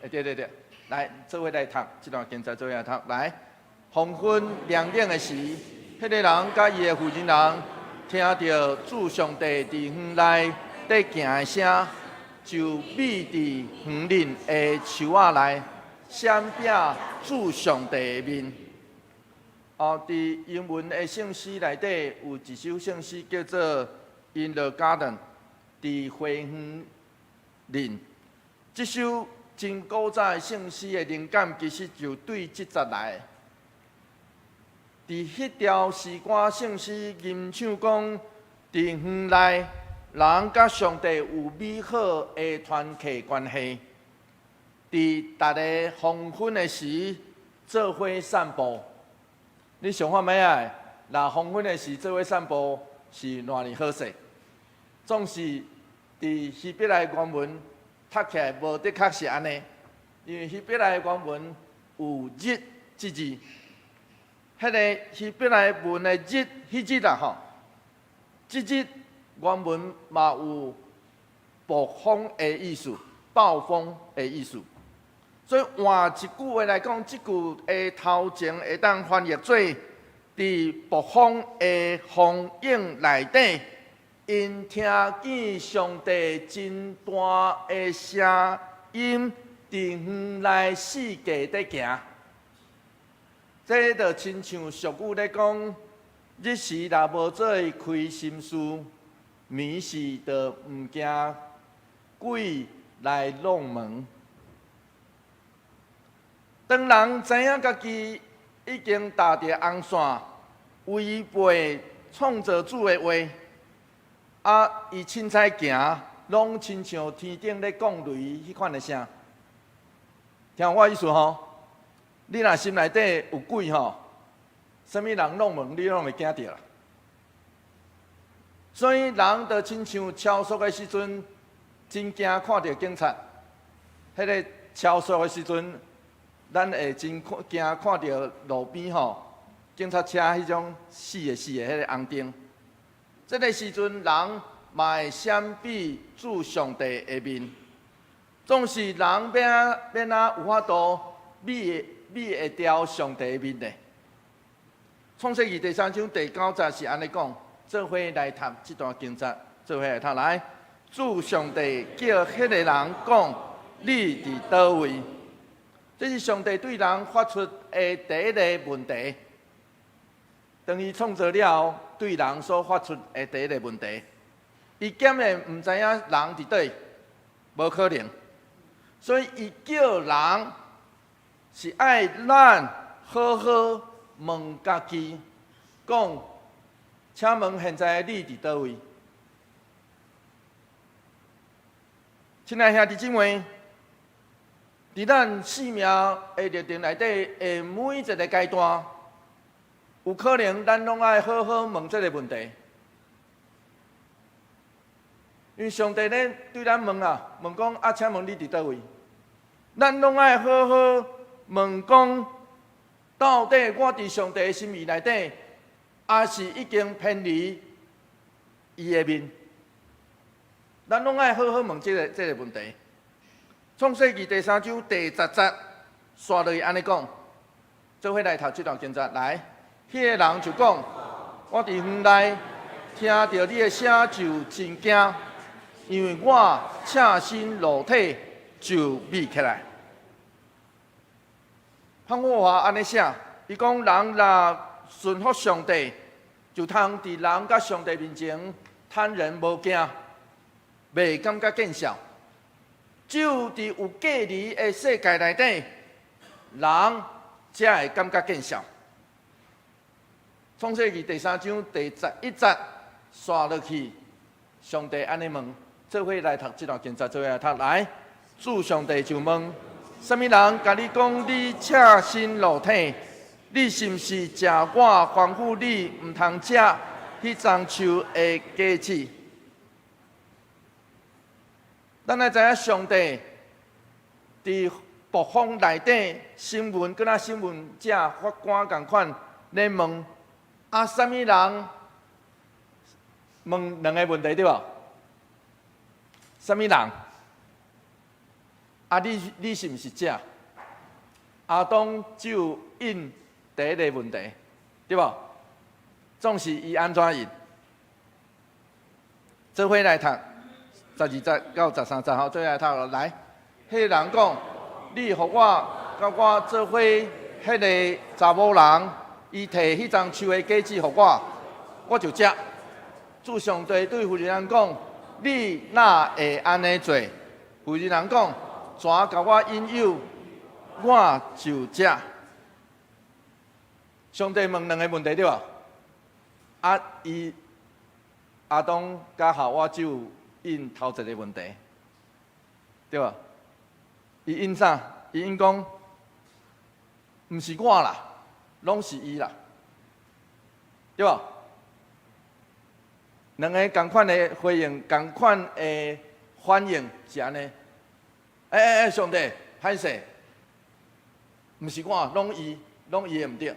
Speaker 1: 欸，對對對，來，做伙來讀這段經節，做伙來讀，來，黃昏涼冷的時，彼個人佮伊的婦人人聽著主上帝佇園內佇行的聲，就覕佇園林的樹仔內，閃避主上帝的面。哦，佇英文的聖詩內底有一首聖詩叫做《in the garden，佇花園裡。這首真古早的聖詩的靈感，其實就對這節來的。佇彼條詩歌聖詩吟唱講，佇園內人佮上帝有美好的團契關係。佇逐个黃昏的時，做伙散步。你想看覓仔？若黃昏的時做伙散步是偌爾好勢。總是佇希伯來原文讀起來無的確是按呢，因為希伯來原文有日這字，彼个希伯來文的日，彼日啊吼，這日原文嘛有暴風的意思，暴風的意思。所以換一句話來講，這句的頭前會當翻譯做：佇暴風的風湧內底，𪜶聽見上帝真大的聲音，佇園內四界佇行。這就親像俗語咧講：日時若無做開心事，暝時就毋驚鬼來弄門。當人知影家己已經踏著紅線，違背創造主的話，啊，伊凊彩行，攏親像天頂咧降雷彼款的聲。聽我意思吼？你若心內底有鬼吼，啥物人弄門，你攏會驚著啦。所以人就親像超速的時陣，真驚看著警察。彼个超速的時陣，咱會真驚看著路邊吼警察車彼種四个四个彼个紅燈。這个時陣，人嘛會閃避主上帝的面。總是人欲欲怎有法度避會掉上帝的面呢？創世記第三章第九節是按呢講，做伙來讀這段經節，做伙來讀來。主上帝叫彼个人講：你佇佗位？這是上帝對人發出的第一個問題。當伊創造了後，對人所發出的第一個問題，伊敢會毋知影人佇佗？無可能。所以伊叫人是愛咱好好問家己，講，請問現在你佇佗位？親愛兄弟姊妹，佇咱生命的歷程內底的每一個階段，有可能咱攏愛好好問這个問題。因為上帝咧對咱問啊，問講啊，請問你佇佗位？咱攏愛好好問講，到底我佇上帝的心意內底，抑是已經偏離伊的面？咱攏愛好好問這个問題。創世記第三章第十節，紲落去按呢講，做伙來讀這段經節來。彼个人就講：我佇園內聽著你的聲就真驚，因為我赤身露體，就秘起來。潘霍華按呢寫，伊講人若順服上帝，就通佇人佮上帝面前坦然無驚，袂感覺見笑。只有佇有隔離的世界內底，人才會感覺見笑。創世記第三章第十一節，紲落去，上帝按呢問，做伙來讀這段經節，做伙來讀來。主上帝就問：啥物人共你講你赤身露體？你是毋是食我吩咐你毋通食彼欉樹的果子？咱愛知影上帝佇暴風內底，新聞敢若新聞者法官仝款咧問啊，啥物人問兩个問題對無？啥物人？啊，你是毋是食？亞當只有應第一个問題，對無？總是伊按怎應？做伙來讀十二節到十三節吼，做伙來讀落來。彼个人講：你予我佮我做伙彼个查某人，伊提彼欉樹的果子予我，我就食。主上帝對婦人人講：你哪會按呢做？婦人人講：蛇共我引誘，我就食。上帝問兩個問題對無？啊，伊亞當佮夏娃只有應頭一個問題，對無？伊應啥？伊應講，毋是我啦，攏是伊啦，對無？兩个仝款的回應，仝款的反應是按呢。欸欸欸，上帝，歹勢，毋是我，攏伊，攏伊的毋對。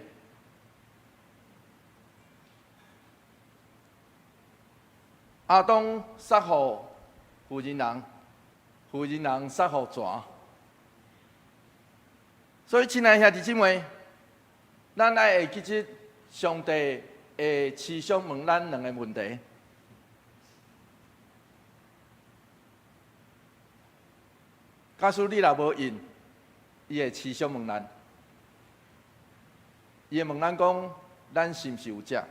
Speaker 1: 亞當殺予婦人人，婦人人殺予蛇。所以，親愛兄弟姊妹，咱愛會記得上帝會持續問咱兩個問題。假使你若無應，伊會持續問咱，伊會問咱講，咱是毋是有食？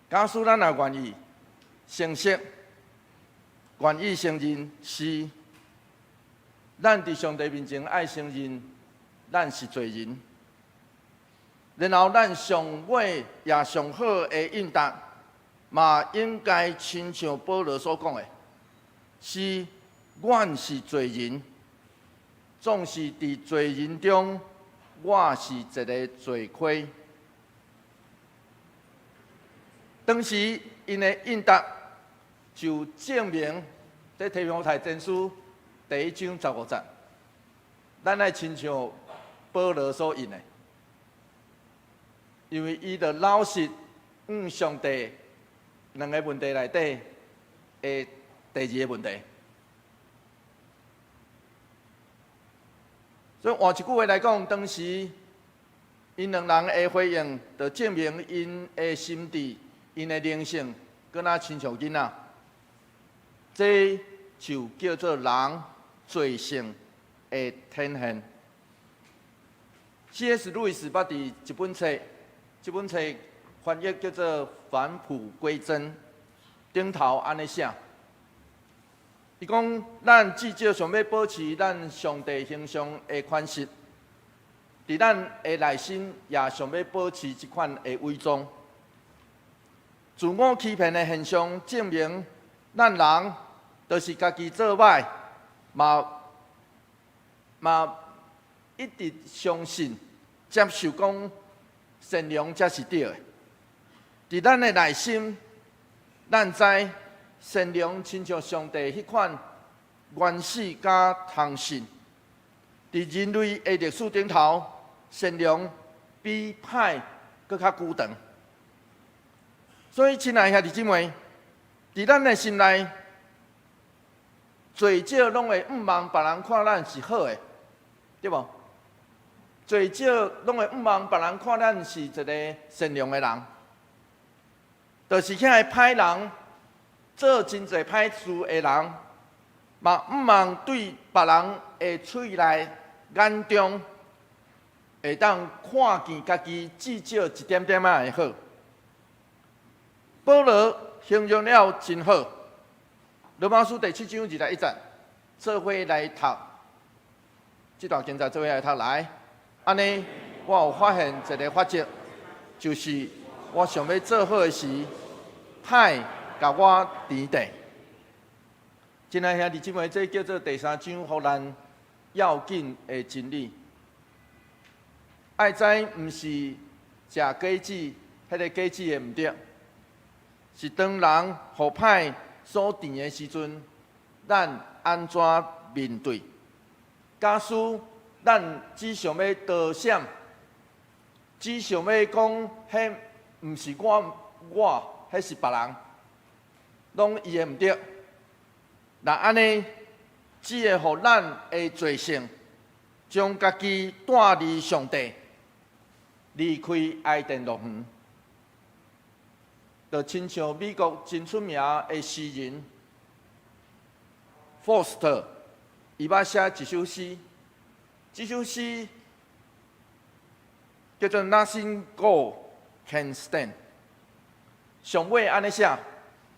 Speaker 1: 假使咱若願意誠實，願意承認是，咱佇上帝面前愛承認咱是罪人，然後咱上尾也上好的應答，嘛應該親像保羅所講的，是阮是罪人，總是佇罪人中，我是一个罪魁。當時𪜶的應答就證明，這提摩太前書第一章十五節，咱愛親像保羅所應的，因為伊就老實向上帝兩个問題內底的第二个問題。所以換一句話來講，當時𪜶兩人的回應，就證明𪜶的心智。𪜶的靈性，閣若親像囡仔，這就叫做人罪性的顯現。C.S. 路易斯捌佇一本冊，這本冊翻譯叫做《返璞歸真》，頂頭按呢寫，伊講咱至少想欲保持咱上帝形象的款式，佇咱的內心也想欲保持這款的偽裝。自我欺騙的現象證明，咱人就是家己做歹，嘛嘛一直相信、接受講善良才是對的。佇咱的內心，咱知善良親像上帝彼款原始佮通信。佇人類的歷史頂頭，善良比歹閣較久長。所以，親愛兄弟姊妹，佇咱的心內，最少攏會向望別人看咱是好的，對無？最少攏會向望別人看咱是一个善良的人。就是遐个歹人，做真濟歹事的人，嘛向望對別人的喙內眼中，會當看見家己至少一點點仔的好。保羅形容了真好，羅馬書第七章二十一節，做伙來讀這段經節，做伙來讀來。按呢，我有發現一个法則，就是我想欲做好的時，歹共我纏著。親愛兄弟姊妹，這叫做第三章，予咱要緊的真理。愛知毋是食果子，彼个果子的毋對。是當人予歹所纏的時陣，咱按怎面對？假使咱只想欲逃閃，只想欲講，彼毋是我，我，彼是別人，攏伊的毋對。若按呢，只會予咱的罪性將家己帶離上帝，離開伊甸樂園。就親像美國真出名的詩人 Faust，伊捌寫一首詩，這首詩叫做《Nothing Good Can Stand》，上尾按呢寫，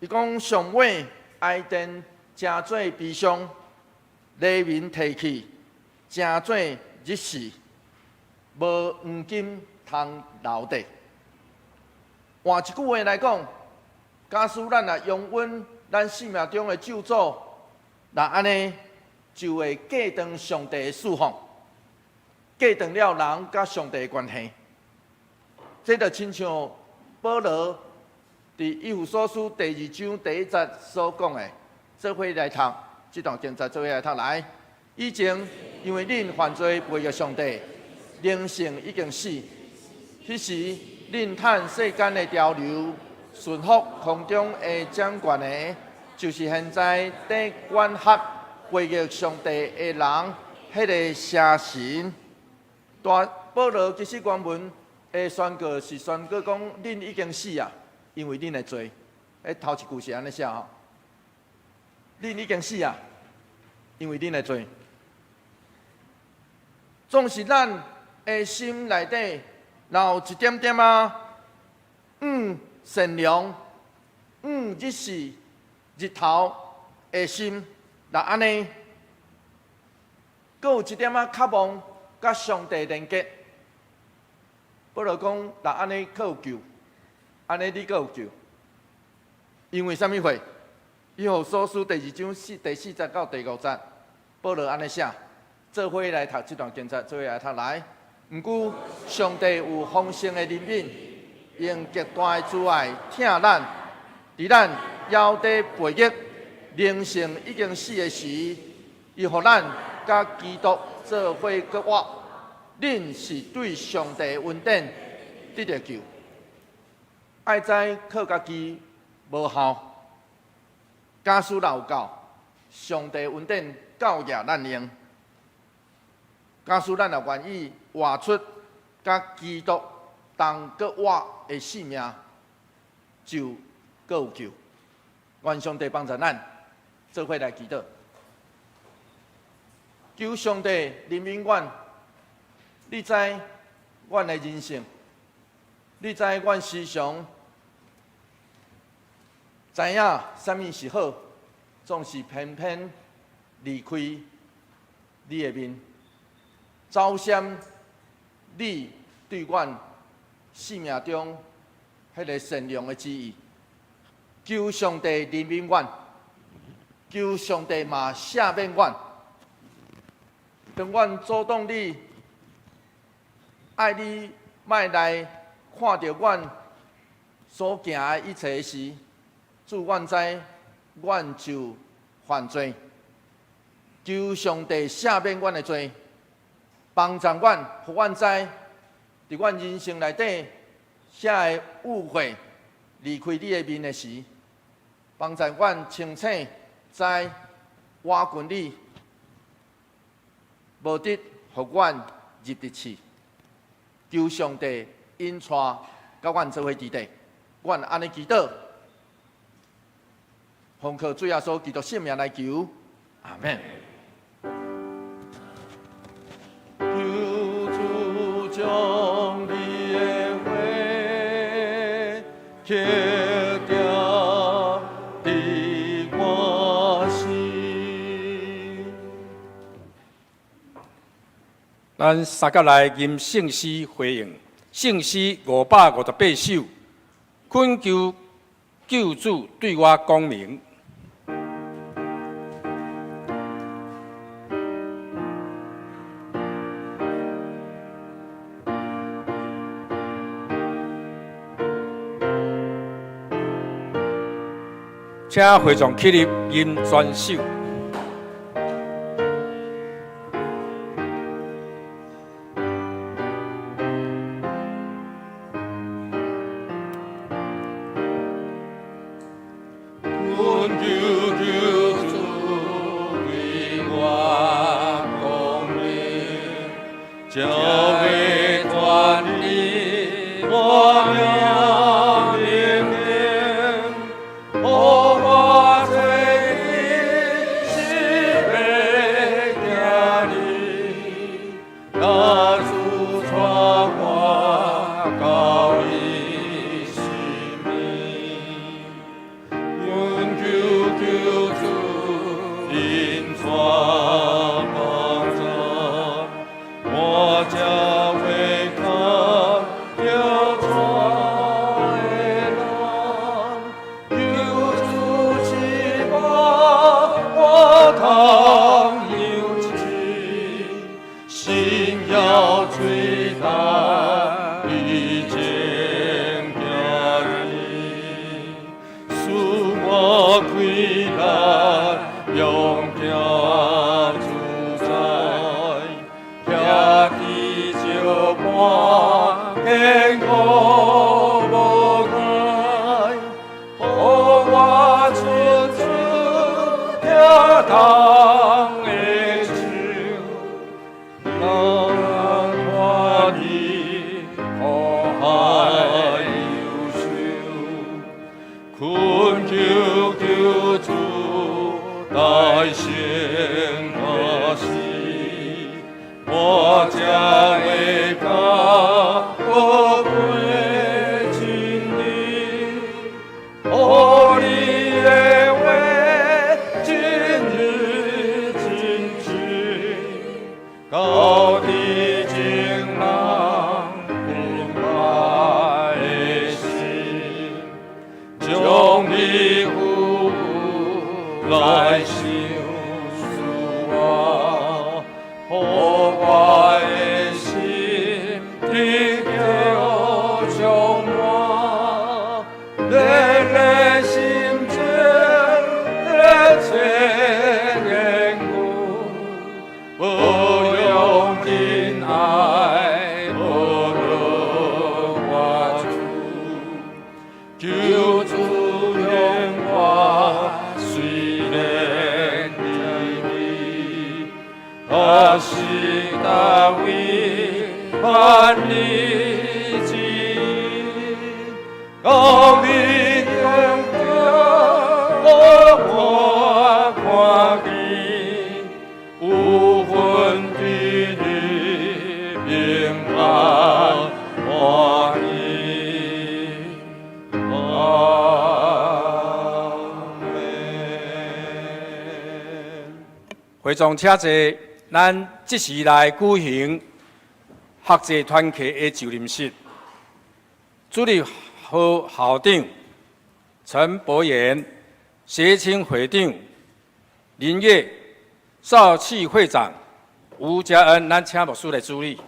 Speaker 1: 伊講上尾哀電成做悲傷，黎明提去，成做日時，無黃金通留低。換一句話來講，假使咱若擁阮咱生命中的救主，若按呢就會隔斷上帝的釋放，隔斷了人佮上帝的關係。這就親像保羅佇以弗所書第二章第一節所講的，做伙來讀這段經節，做伙來讀來。以前因為恁犯罪背逆上帝，靈性已經死，彼時恁趁世間的潮流，順服空中的掌權的，就是現在佇管轄背逆上帝的人，彼个邪神。大保羅其實原文的宣告是宣告講，恁已經死啊，因為恁的罪。彼頭一句是按呢寫吼，恁已經死啊，因為恁的罪。總是咱的心內底，若有一點點仔，善良，日時日頭的心，若按呢，閣有一點仔渴望佮上帝連結。保羅講，若按呢閣有救，按呢你閣有救。因為啥物會？以弗所書第二章第四節到第五節，保羅按呢寫，做伙來讀這段經節，做伙來讀來。毋過上帝有豐盛的憐憫，用極大的慈愛疼咱，佇咱猶佇背逆、靈性已經死的時，伊予咱佮基督做伙閣活。恁是對上帝的恩典得著救。愛知靠家己無效，假使若有夠，上帝恩典夠額咱用。假使咱若願意活出佮基督同閣活的生命，就閣有救。願上帝幫助咱，做伙來祈禱。求上帝憐憫阮，你知阮的人生，你知阮時常知影啥物是好，總是偏偏離開你的面，走閃你對阮生命中彼个善良的旨意。求上帝憐憫阮，求上帝嘛赦免阮。當阮阻擋你，愛你莫來看著阮所行的一切時，主，阮知阮就犯罪。求上帝赦免阮的罪，幫助阮，予阮知，佇阮人生內底，啥會誤會離開你的面的時，幫助阮清醒，知倚近你，無得予阮入佇試。求上帝引帶佮阮做伙佇底，阮按呢祈禱，奉靠主耶穌基督聖名來求，阿們。求主將你的話刻定佇我心。
Speaker 2: 咱三甲來吟聖詩回應，聖詩558首，懇求救主對我講明。請會眾起立吟全首。
Speaker 1: 懇求救主對我講明，才會斷你我命靈，予我做你
Speaker 2: 當的手，來脫離苦海憂愁，懇求救主代先加時，我才會甲寶貴真理，予你的話真日真情，到底情人明白的心，將你夫婦來賞賜我，予我的心得著充滿，熱熱心情熱切願願，保養仁愛呵護我主，求主容我雖然卑微，但是大為萬你旨意，到你永我看見，有份佇你平安歡喜。阿門。會眾請坐，咱這時來舉行學制團契的就任式。主日學校長陳伯言、協青會長林月、少契會長吳家恩，咱請牧師來主禮。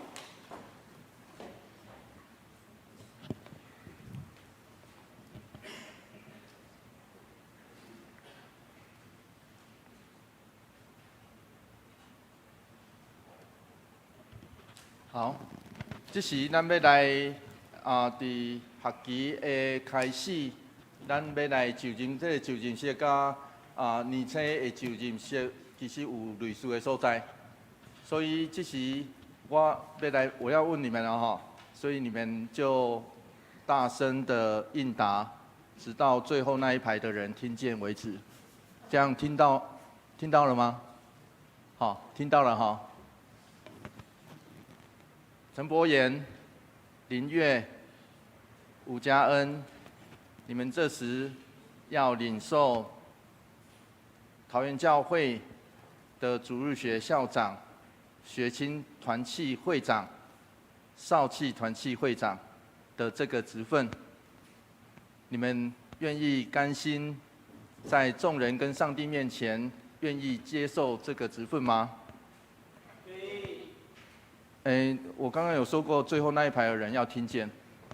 Speaker 1: 好，這時咱欲來啊，佇學期的開始，咱欲來就任這个就任式，佮年青的就任式其實有類似的所在，所以這時我欲來，我要問你們了哈，所以你們就大聲的應答，直到最後那一排的人聽見為止。這樣聽到了嗎？好，聽到了哈。陳伯言、林月、吳家恩，你們這時要領受桃園教會的主日學校長、學青團契會長、少契團契會長的這個職分，你們願意甘心在眾人跟上帝面前願意接受這個職分嗎？欸，我剛剛有說過，最後那一排的人要聽見，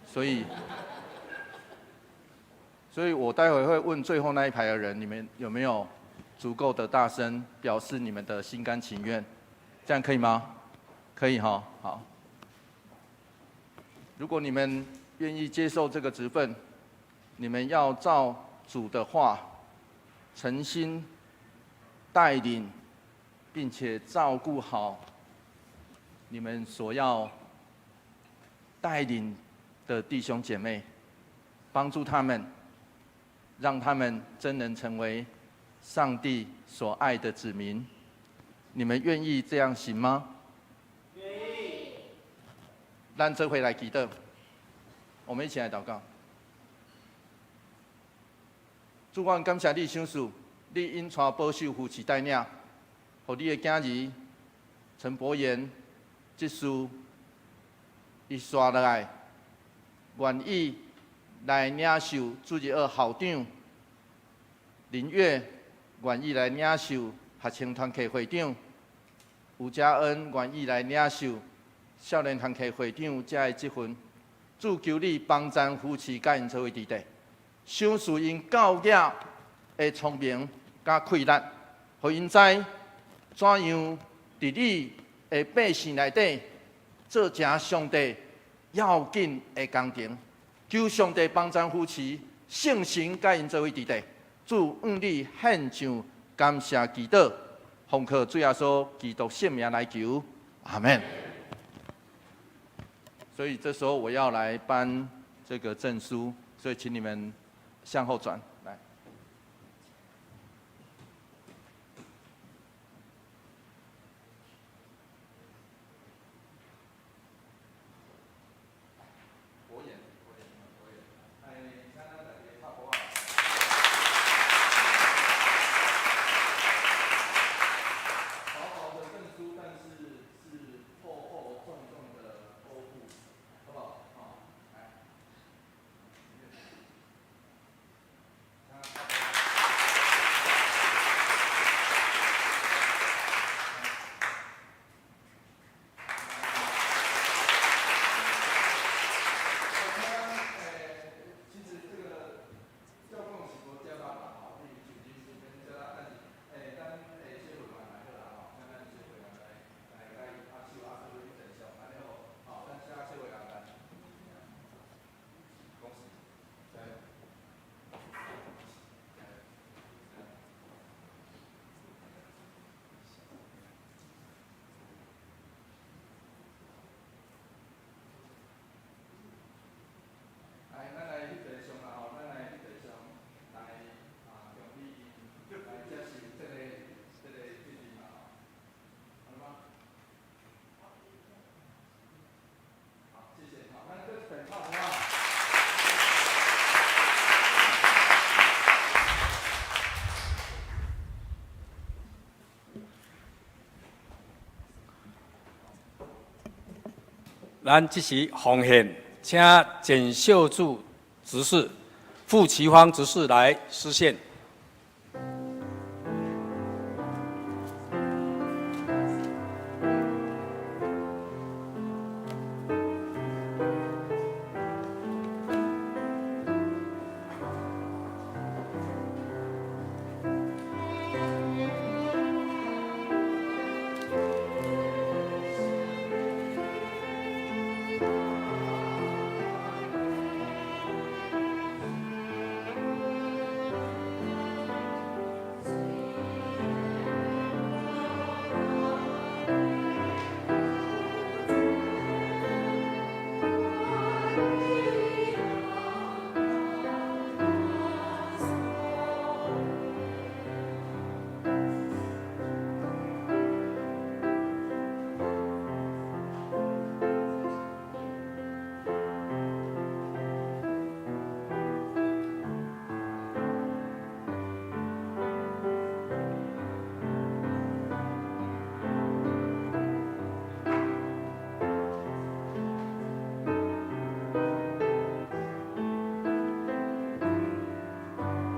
Speaker 1: 所以我待會會問最後那一排的人，你們有沒有足夠的大聲表示你們的心甘情願？這樣可以嗎？可以哈，好。如果你們願意接受這個職分，你們要照主的話，誠心帶領，並且照顧好你們所要帶領的弟兄姐妹，幫助他們，讓他們真能成為上帝所愛的子民。你們願意這樣行嗎？
Speaker 3: 願意。
Speaker 1: 咱做伙來祈禱，我們一起來禱告。主，我感謝你賞賜，你引帶保守扶持帶領，予你的囝兒陳伯言這事，伊紲落來，願意來領受主日學校長林月，願意來領受學青團契會長吳家恩，願意來領受少年團契會長這个職分。主求你幫贊扶持，佮𪜶做伙佇底，賞賜𪜶教業的聰明佮氣力，予𪜶知怎樣佇你的百姓內底做成上帝要緊的工程。求上帝幫贊扶持，聖神佮𪜶做伙佇底，主向你獻上感謝祈禱，奉靠主耶穌基督聖名來求，阿門。所以這時候我要來頒這個證書，所以請你們向後轉，來。博眼，博眼，博眼，哎，請咱大家拍鼓仔。薄薄的證書，但是是厚厚重重的歐布，好不好？好，來。其實這個教工是無遮大啦，吼，你就人是免遮啦，但是咱小會員來好啦，吼，請咱小會員來來共伊拍手啊，做伙一齊上，按呢好，好，咱請小會員來，恭喜，加油！加油！來，咱來翕一個相啦吼，咱來翕一個相，來啊，恭喜𪜶來接受這個訓練啦吼，好了嗎？好，謝謝，好，咱閣一遍拍鼓仔。
Speaker 2: 咱這時奉獻，請簡秀柱執事、傅其芳執事來施獻。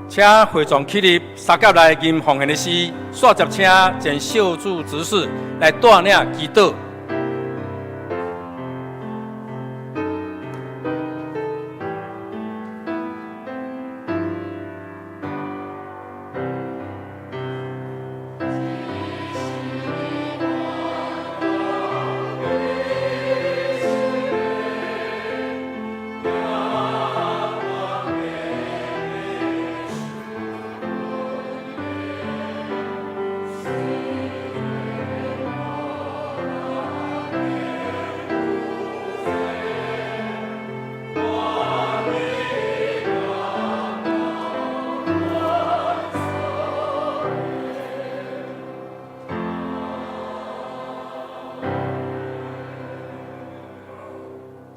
Speaker 2: 請會眾起立，三甲來吟奉獻的詩，煞接請簡秀柱執事來帶領祈禱。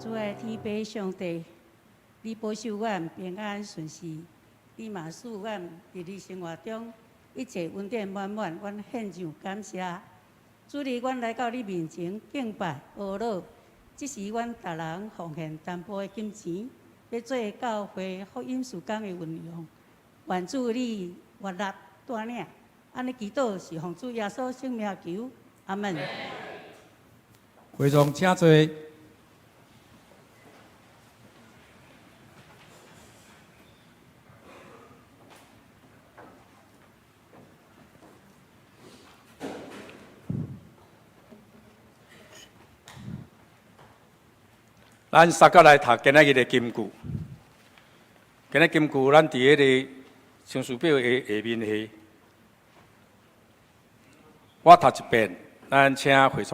Speaker 5: 主愛天父上帝，你保守阮平安順遂，你嘛賜阮佇你生活中一切恩典滿滿，阮獻上感謝。主你，阮來到你面前敬拜阿樂，這是阮逐人奉獻淡薄的金錢，欲做教會福音事工的運用。願主你悅納帶領，按呢祈禱是奉主耶穌聖名求，阿門。
Speaker 2: 會眾請坐。咱三甲來讀今仔日的金句。今仔金句，咱佇彼個生死表的下面下。我讀一遍，咱請會眾來讀兩遍。按呢，我有發現一個法則，就是我想欲做好的時，歹共我纏著。羅馬書第七章二十一節，請。羅馬書第七章二十一節，按呢，我有發現一個法則，就是我想欲做好的時，歹共我纏著。羅馬書第七章，咱現甲周報的第一頁，下週9月70服侍的人員，咱家己來看，來注意。週間的聚會、各團契的時間，咱嘛家己來踴躍參與。主日學的聚會佮教育部的課程，時間地點，咱家己來參與。第二頁，教會小組的聚會的時間佮地點，請大家踴躍去參與。八月份家庭的禮拜的聚會表，桃園區佮大有區吼的時間地點，吼，咱逐家家己來看。8月27主日的奉奉獻的明細，若有訂單的，咱請往彼个辦公室來更正。第三頁消息報告，本主日9月3，九月份的特會的長執長老陳建州。執事台語場尹麗芳，華語場黃黃約瑟。第二點，學習的團契的責任訓，頭拄仔已經佇咧舉行。主日學校長陳博元，學長會長林月，少契會長林家恩，吳家恩。2024年夏季學校的營長是陳雅婷。第二點。咱歡迎桃園市少年青少年社會教育基金會陳新龍團隊，為著推動監獄校園佈道事工，前來本會見證分享，義賣新冊。100年後，你會為著這个世界留啥物？請兄弟支持佮代禱。第四點，2024年婦女團契會長改選，佇今仔日的上午10點半，佇四樓的交誼廳來舉行，請本會會友的婦女會友踴躍來出席。煞接這个2004年、2024年少年團契會長的改選，嘛是10點半，佇咱701來舉行，請65歲以上的長者來熱熱烈參與。第五點，傳道部部會第二次的聖誕節籌備會，佇咱今仔日中晝12點半。佇701教室來召開，請部員佮各團契的首長出席參會。下主日9月70，為著聖經學校學院奉獻主日，歡迎蕭文傑牧師欲前往來本會來證道分享，請鄉兄弟為著事工代禱奉獻。九月份定期長執會佇第二，佇9月70第二場禮拜結束了後召開。請各部將報告交佇辦公室來整理。長執會會後了，煞開小會，請小會員來出席參會。教會消息，請各區長往辦公室來領取65歲以上九月份生日的長者來關懷禮券，適當的時間來關懷探訪。桃園教會小組猶活禮拜。佇9月17佮9月24來舉行，請大家來參與報名去傳道部今仔日查紙，吼，請會注意這个時間。第三點，2024年團契會長的監選的時間內底，吼，目前猶閣有九月初初初九社青團契，佇9月9的暗時17點來舉行。其中這个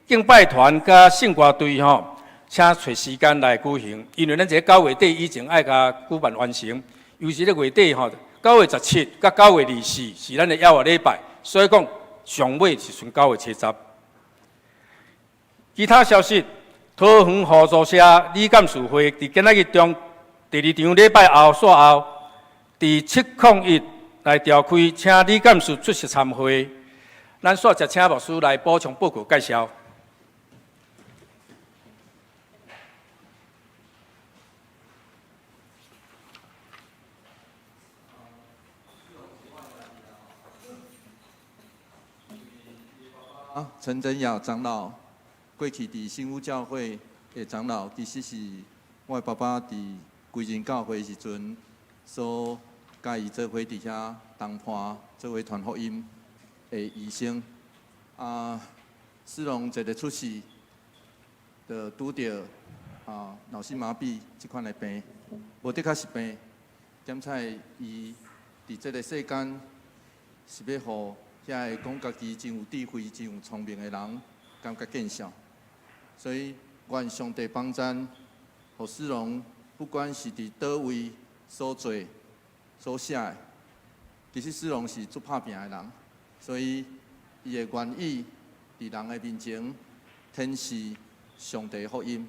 Speaker 2: 敬拜團佮聖歌隊吼，請揣時間來舉行，因為咱這个9月底以前愛共舉辦完成，尤其這个月底吼， 9月17佮9月24是咱的逾越禮拜，所以講上尾是賰9月70。其他消息，桃園互助社理監事會佇今仔日中第二場禮拜後煞後，佇701來召開，請理監事出席參會。咱煞才請牧師來補充報告介紹。
Speaker 1: 啊，陳真雅長老過去佇新屋教會的長老，其實是我的爸爸佇歸仁教會時陣所佮伊做伙佇遐同伴做伙傳福音的醫生。啊，思龍一个出世，就拄著啊腦性麻痹這款的病，無的確是病。點彩伊佇這个世間是欲予遐个講家己真有智慧、真有聰明的人感覺見笑。所以願上帝幫贊，予思龍不管是佇佗位所做、所寫的，其實思龍是足拍拚的人，所以伊會願意佇人的面前顯示上帝的福音。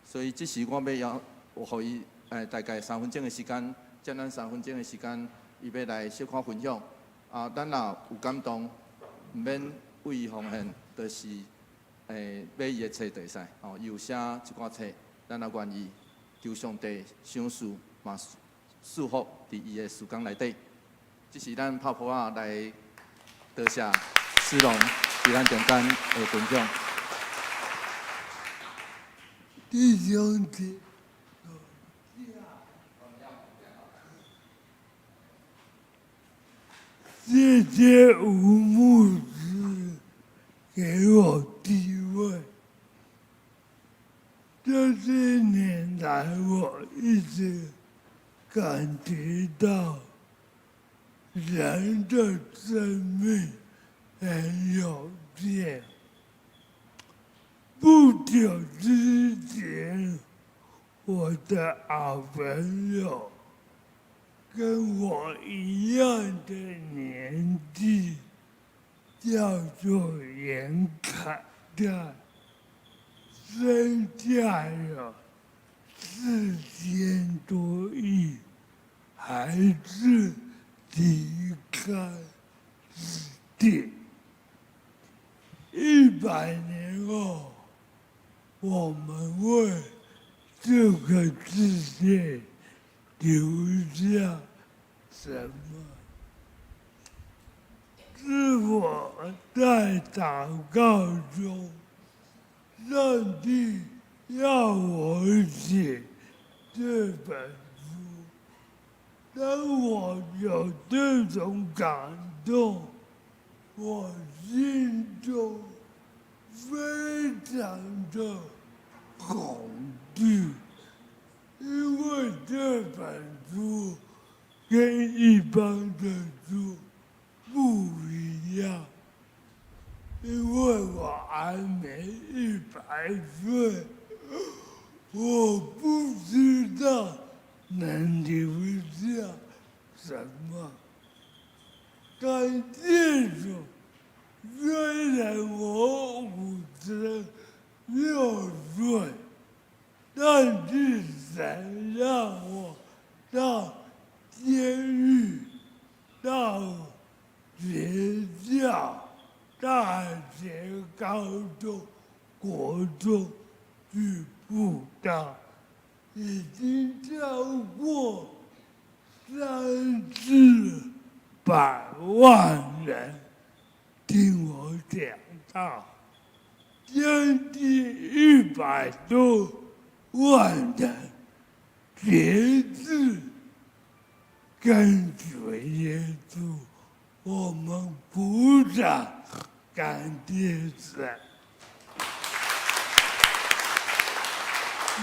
Speaker 1: 所以這時我欲邀，予伊大概三分鐘的時間，佔咱三分鐘的時間，伊欲來小可分享。啊，咱若有感動，毋免為伊奉獻，就是買伊的冊就會使。哦，伊有寫一寡冊，咱若願意，求上帝賞賜嘛賜福佇伊的事工內底。這是咱泡泡仔來多謝思龍佇咱中間的分享。
Speaker 6: 弟兄姊謝謝吳牧師給我機會。這些年來，我一直感覺到人的生命很有限。不久之前，我的好朋友跟我一樣的年紀，叫做嚴凱的，身價有4000多億，還是離開此地。100年後，我們為這個世界留下什麼？是我在禱告中，上帝要我寫這本書。當我有這種感動，我心中非常的恐懼，因為這本書跟一般的書不一樣，因為我還沒100歲，我不知道能留下什麼。感謝主，雖然我56歲，但是神讓我到監獄、到學校、大學、高中、國中去布道，已經超過300-400萬人聽我講道，將近100多萬人決志跟隨耶穌。我們鼓掌，感謝神。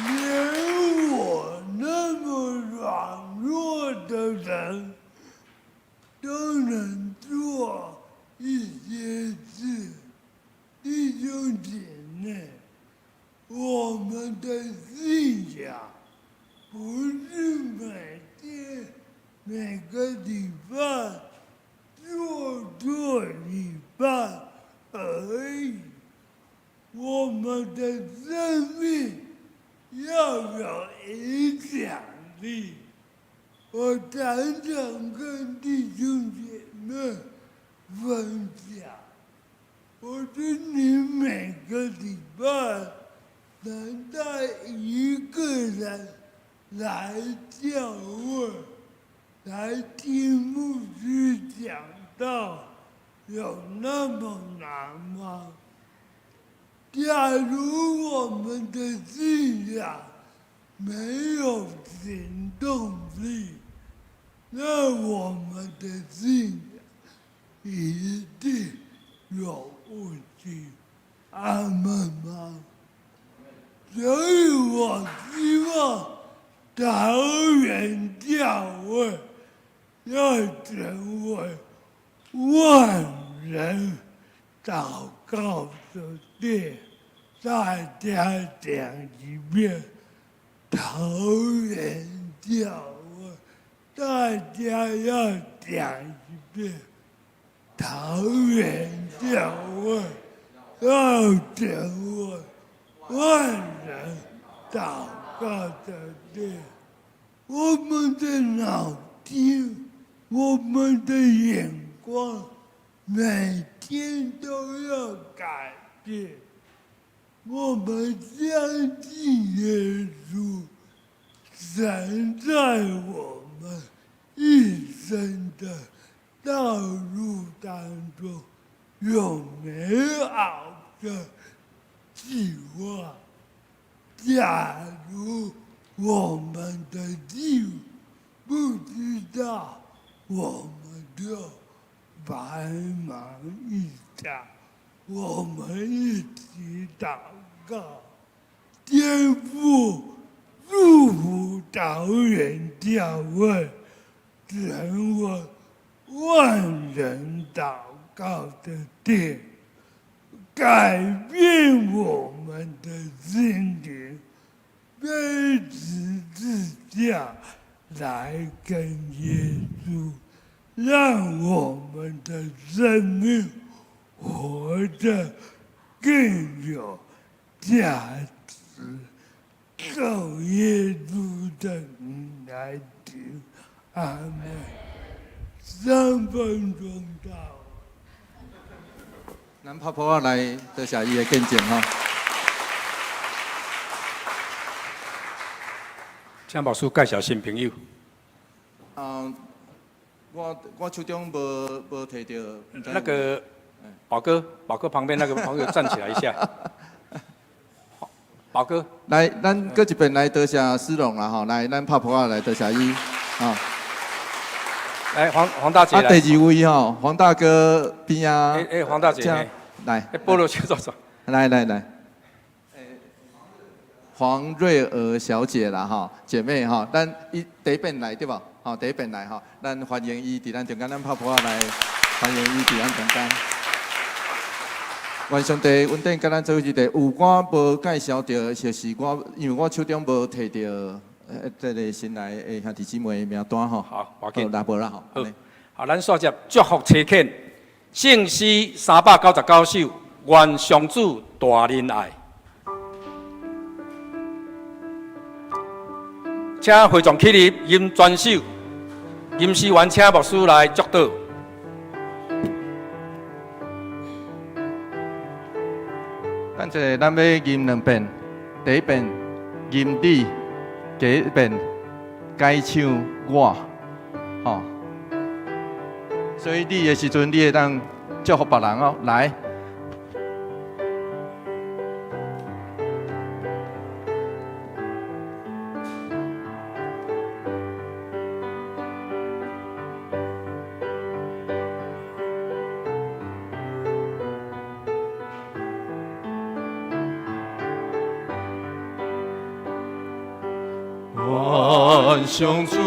Speaker 6: 連我那麼軟弱的人都能做一些事，弟兄姐妹，我們的信仰不是每天每个礼拜做做礼拜而已。我们的生命要有影响力。我常常跟弟兄姐妹分享，我说你每个礼拜能带一个人来教会，来听牧师讲道，有那么难吗？假如我们的信仰没有行动力，那我们的信仰一定有问题。阿們嗎？所以我希望桃園教會要成為萬人禱告的殿。大家講一遍，桃園教會，大家要講一遍，桃園教會要成為萬人禱告的殿。我們的腦筋，我們的眼光，每天都要改變。我們相信耶穌，神在我們一生的道路當中有美好的計劃。假如我們的計不知道，我們就白忙一場。我們一起禱告，天父祝福桃園教會成為萬人禱告的殿，改變我們的心靈，背十字架來跟耶穌，讓我們的生命活得更有價值。靠耶穌的名來求，阿們。3分鐘到。
Speaker 1: 咱拍噗仔來多謝伊的見證吼。
Speaker 2: 請牧師介紹新朋友。
Speaker 1: 啊，我手中無提著。
Speaker 2: 那個寶哥，寶哥旁邊那個朋友站起來一下。寶哥，
Speaker 1: 來，咱閣一遍來多謝思龍啦吼，來，咱拍噗仔來多謝伊，啊。
Speaker 2: 來黃大姐。
Speaker 1: 啊，第二位吼，黃大哥邊啊。
Speaker 2: 欸欸，黃大姐。
Speaker 1: 來。
Speaker 2: 欸，菠蘿先坐坐。
Speaker 1: 來來來。黃瑞娥小姐啦吼，姐妹吼，咱伊第一遍來對無？吼，第一遍來吼，咱歡迎伊佇咱中間，咱拍噗仔來歡迎伊佇咱中間。願上帝恩典佮咱做伙一個，有我無介紹著，就是我，因為我手中無提著，這個新來的兄弟姊妹的名單吼。
Speaker 2: 好，無緊。
Speaker 1: 來無啦吼。
Speaker 2: 好，好，咱煞接祝福差遣，聖詩399首，願上主大仁愛。請會眾起立，吟全首，吟詩完，請牧師來祝禱。
Speaker 1: 等一下，咱欲吟兩遍，第一遍吟你，第一遍改唱我，吼。所以你的時陣，你會當祝福別人哦，來。
Speaker 4: 願上主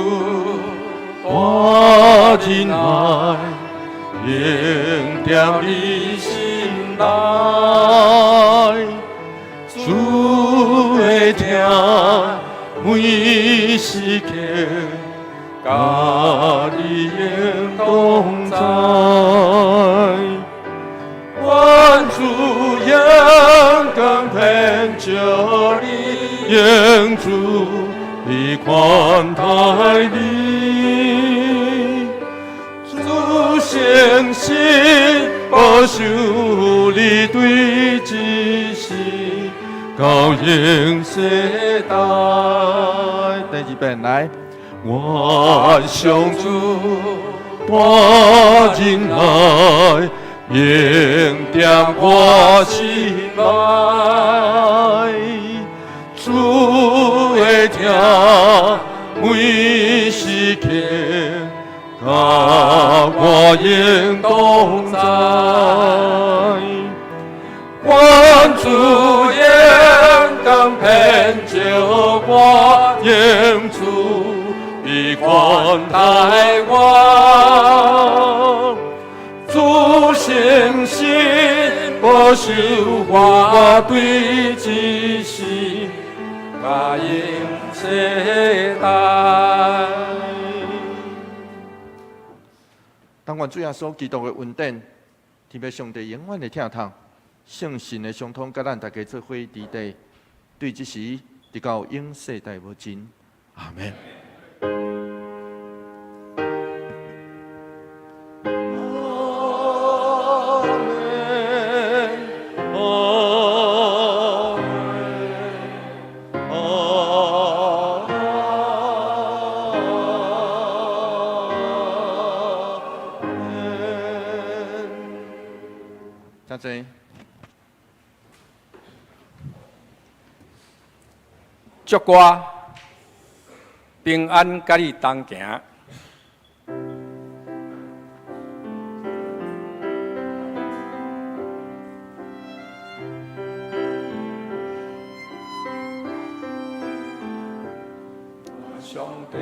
Speaker 4: 大仁愛，永踮你心內，主的疼每時刻，佮永同在，愿主荣光遍照你，愿主的宽待你，主誠實保守你對這世到永世代。
Speaker 1: 第二遍來，
Speaker 4: 願上主大仁愛，永踮我心內，主的疼每時刻，佮我永同在。願主榮光遍照我，願主的寬待我，主誠實保守我對這世到永世代。
Speaker 1: 但願主耶穌基督的恩典，天父上帝永遠的疼痛，聖神的相通，佮咱大家做伙佇地，對這時直到永世代無盡。阿門。
Speaker 4: 阿們，阿們，阿們。
Speaker 1: 請坐。
Speaker 2: 祝我平安，佮你同行。上帝。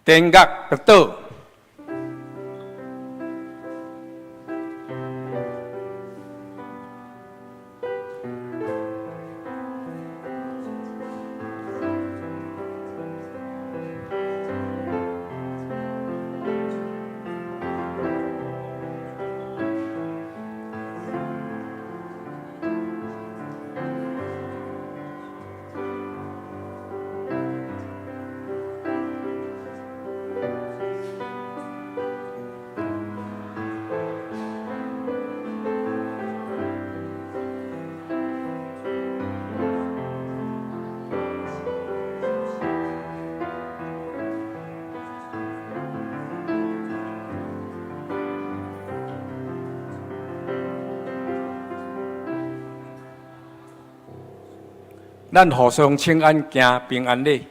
Speaker 2: 天國北島。咱互相請安，行平安禮。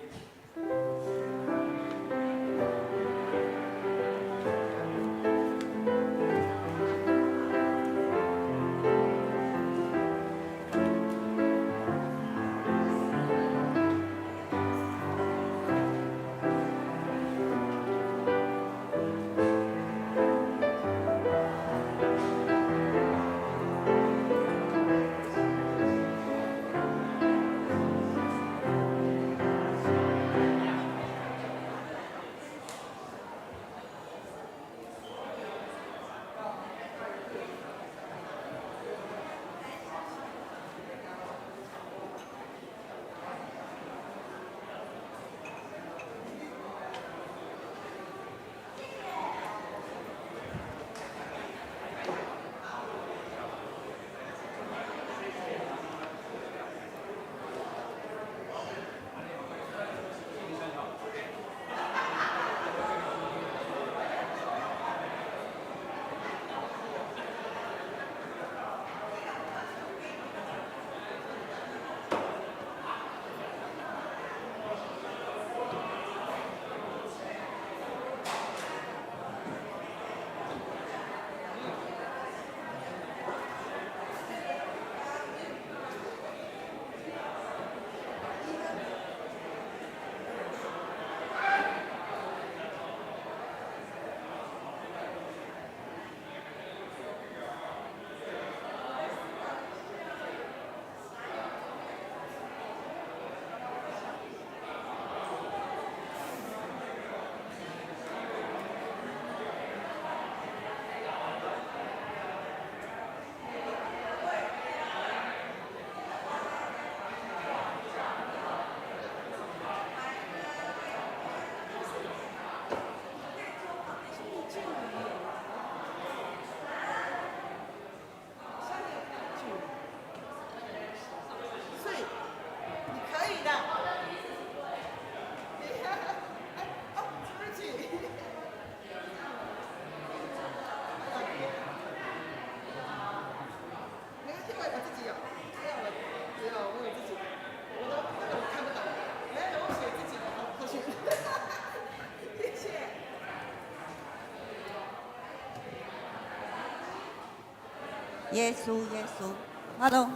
Speaker 7: 耶穌耶穌，Hello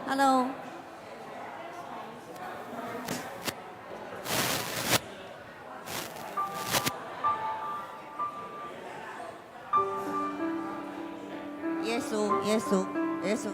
Speaker 7: Hello，Hello。耶穌耶穌耶穌。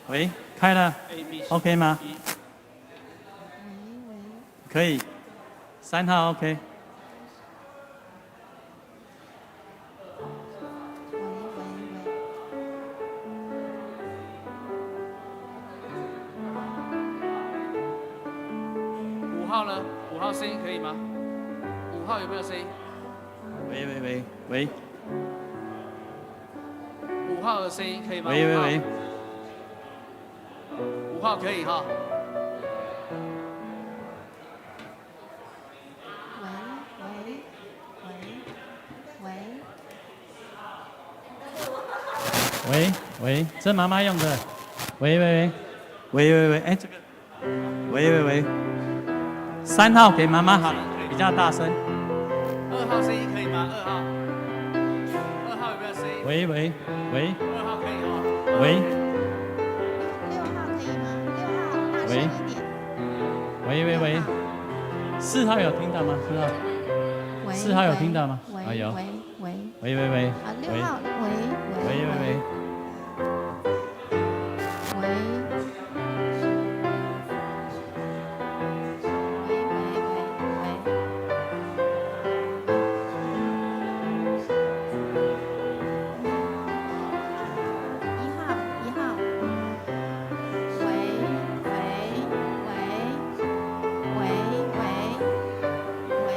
Speaker 8: 喂，開了，OK 嗎？可以，3號 OK。
Speaker 9: 5號呢？5號聲音可以嗎？5號有沒有聲音？
Speaker 8: 喂喂喂喂。
Speaker 9: 5號的聲音可以嗎？
Speaker 8: 喂喂喂。
Speaker 9: 5號可以哈。
Speaker 3: 喂喂喂
Speaker 8: 喂喂，這媽媽用的。喂喂喂，喂喂喂，哎，這個，喂喂喂，3號給媽媽好了，比較大聲。
Speaker 9: 2號聲音可以嗎？2號，2號有沒有聲音？
Speaker 8: 喂喂喂。
Speaker 9: 2號可以哦。
Speaker 8: 喂。
Speaker 3: 6號可以嗎？6號大聲一點。
Speaker 8: 喂喂喂，4號有聽到嗎？4號。4號有聽到嗎？
Speaker 3: 喂
Speaker 8: 有。
Speaker 3: 喂喂。
Speaker 8: 喂喂喂。
Speaker 3: 啊，6號，喂
Speaker 8: 喂喂喂。
Speaker 3: 喂。喂喂喂喂。1號，1號。喂喂喂喂喂喂喂喂喂。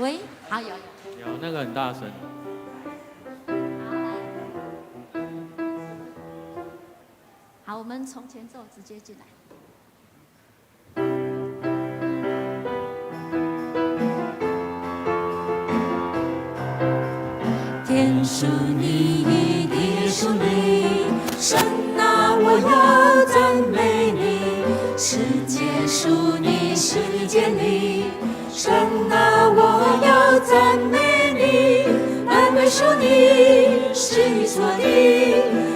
Speaker 3: 喂，好，有有。
Speaker 9: 有那個很大聲。
Speaker 3: 好，來。好，我們從前奏直接進來。
Speaker 4: 天屬你，地屬你，神啊，我要讚美你。世界屬你，是你建立，神啊，我要讚美你。萬民屬你，是你所定，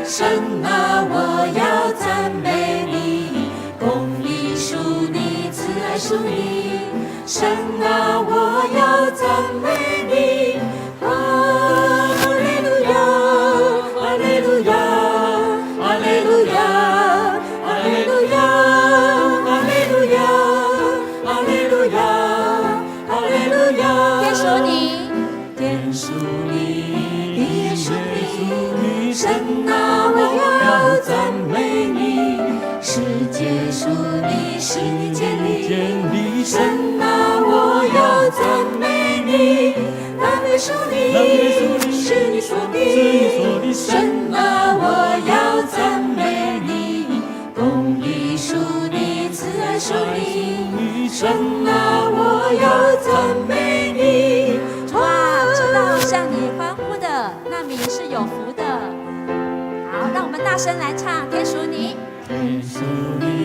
Speaker 4: 神啊，我要讚美你。公義屬你，慈愛屬你，神啊，我要讚美你。哈利路亞，哈利路亞，哈利路亞，哈利路亞，哈利路亞，哈利路亞，哈利路亞。
Speaker 3: 天屬你，
Speaker 4: 天屬你，地屬你，神啊，我要讚美你。世界屬你，是你建立，神啊，我要讚美你。讚美屬你，是你所定，神啊，我要讚美你。公義屬你，慈愛屬你，神啊，我要讚美你。
Speaker 3: 哇，知道向你歡呼的那民是有福的。好，讓我們大聲來唱，天屬你。
Speaker 8: 天屬你。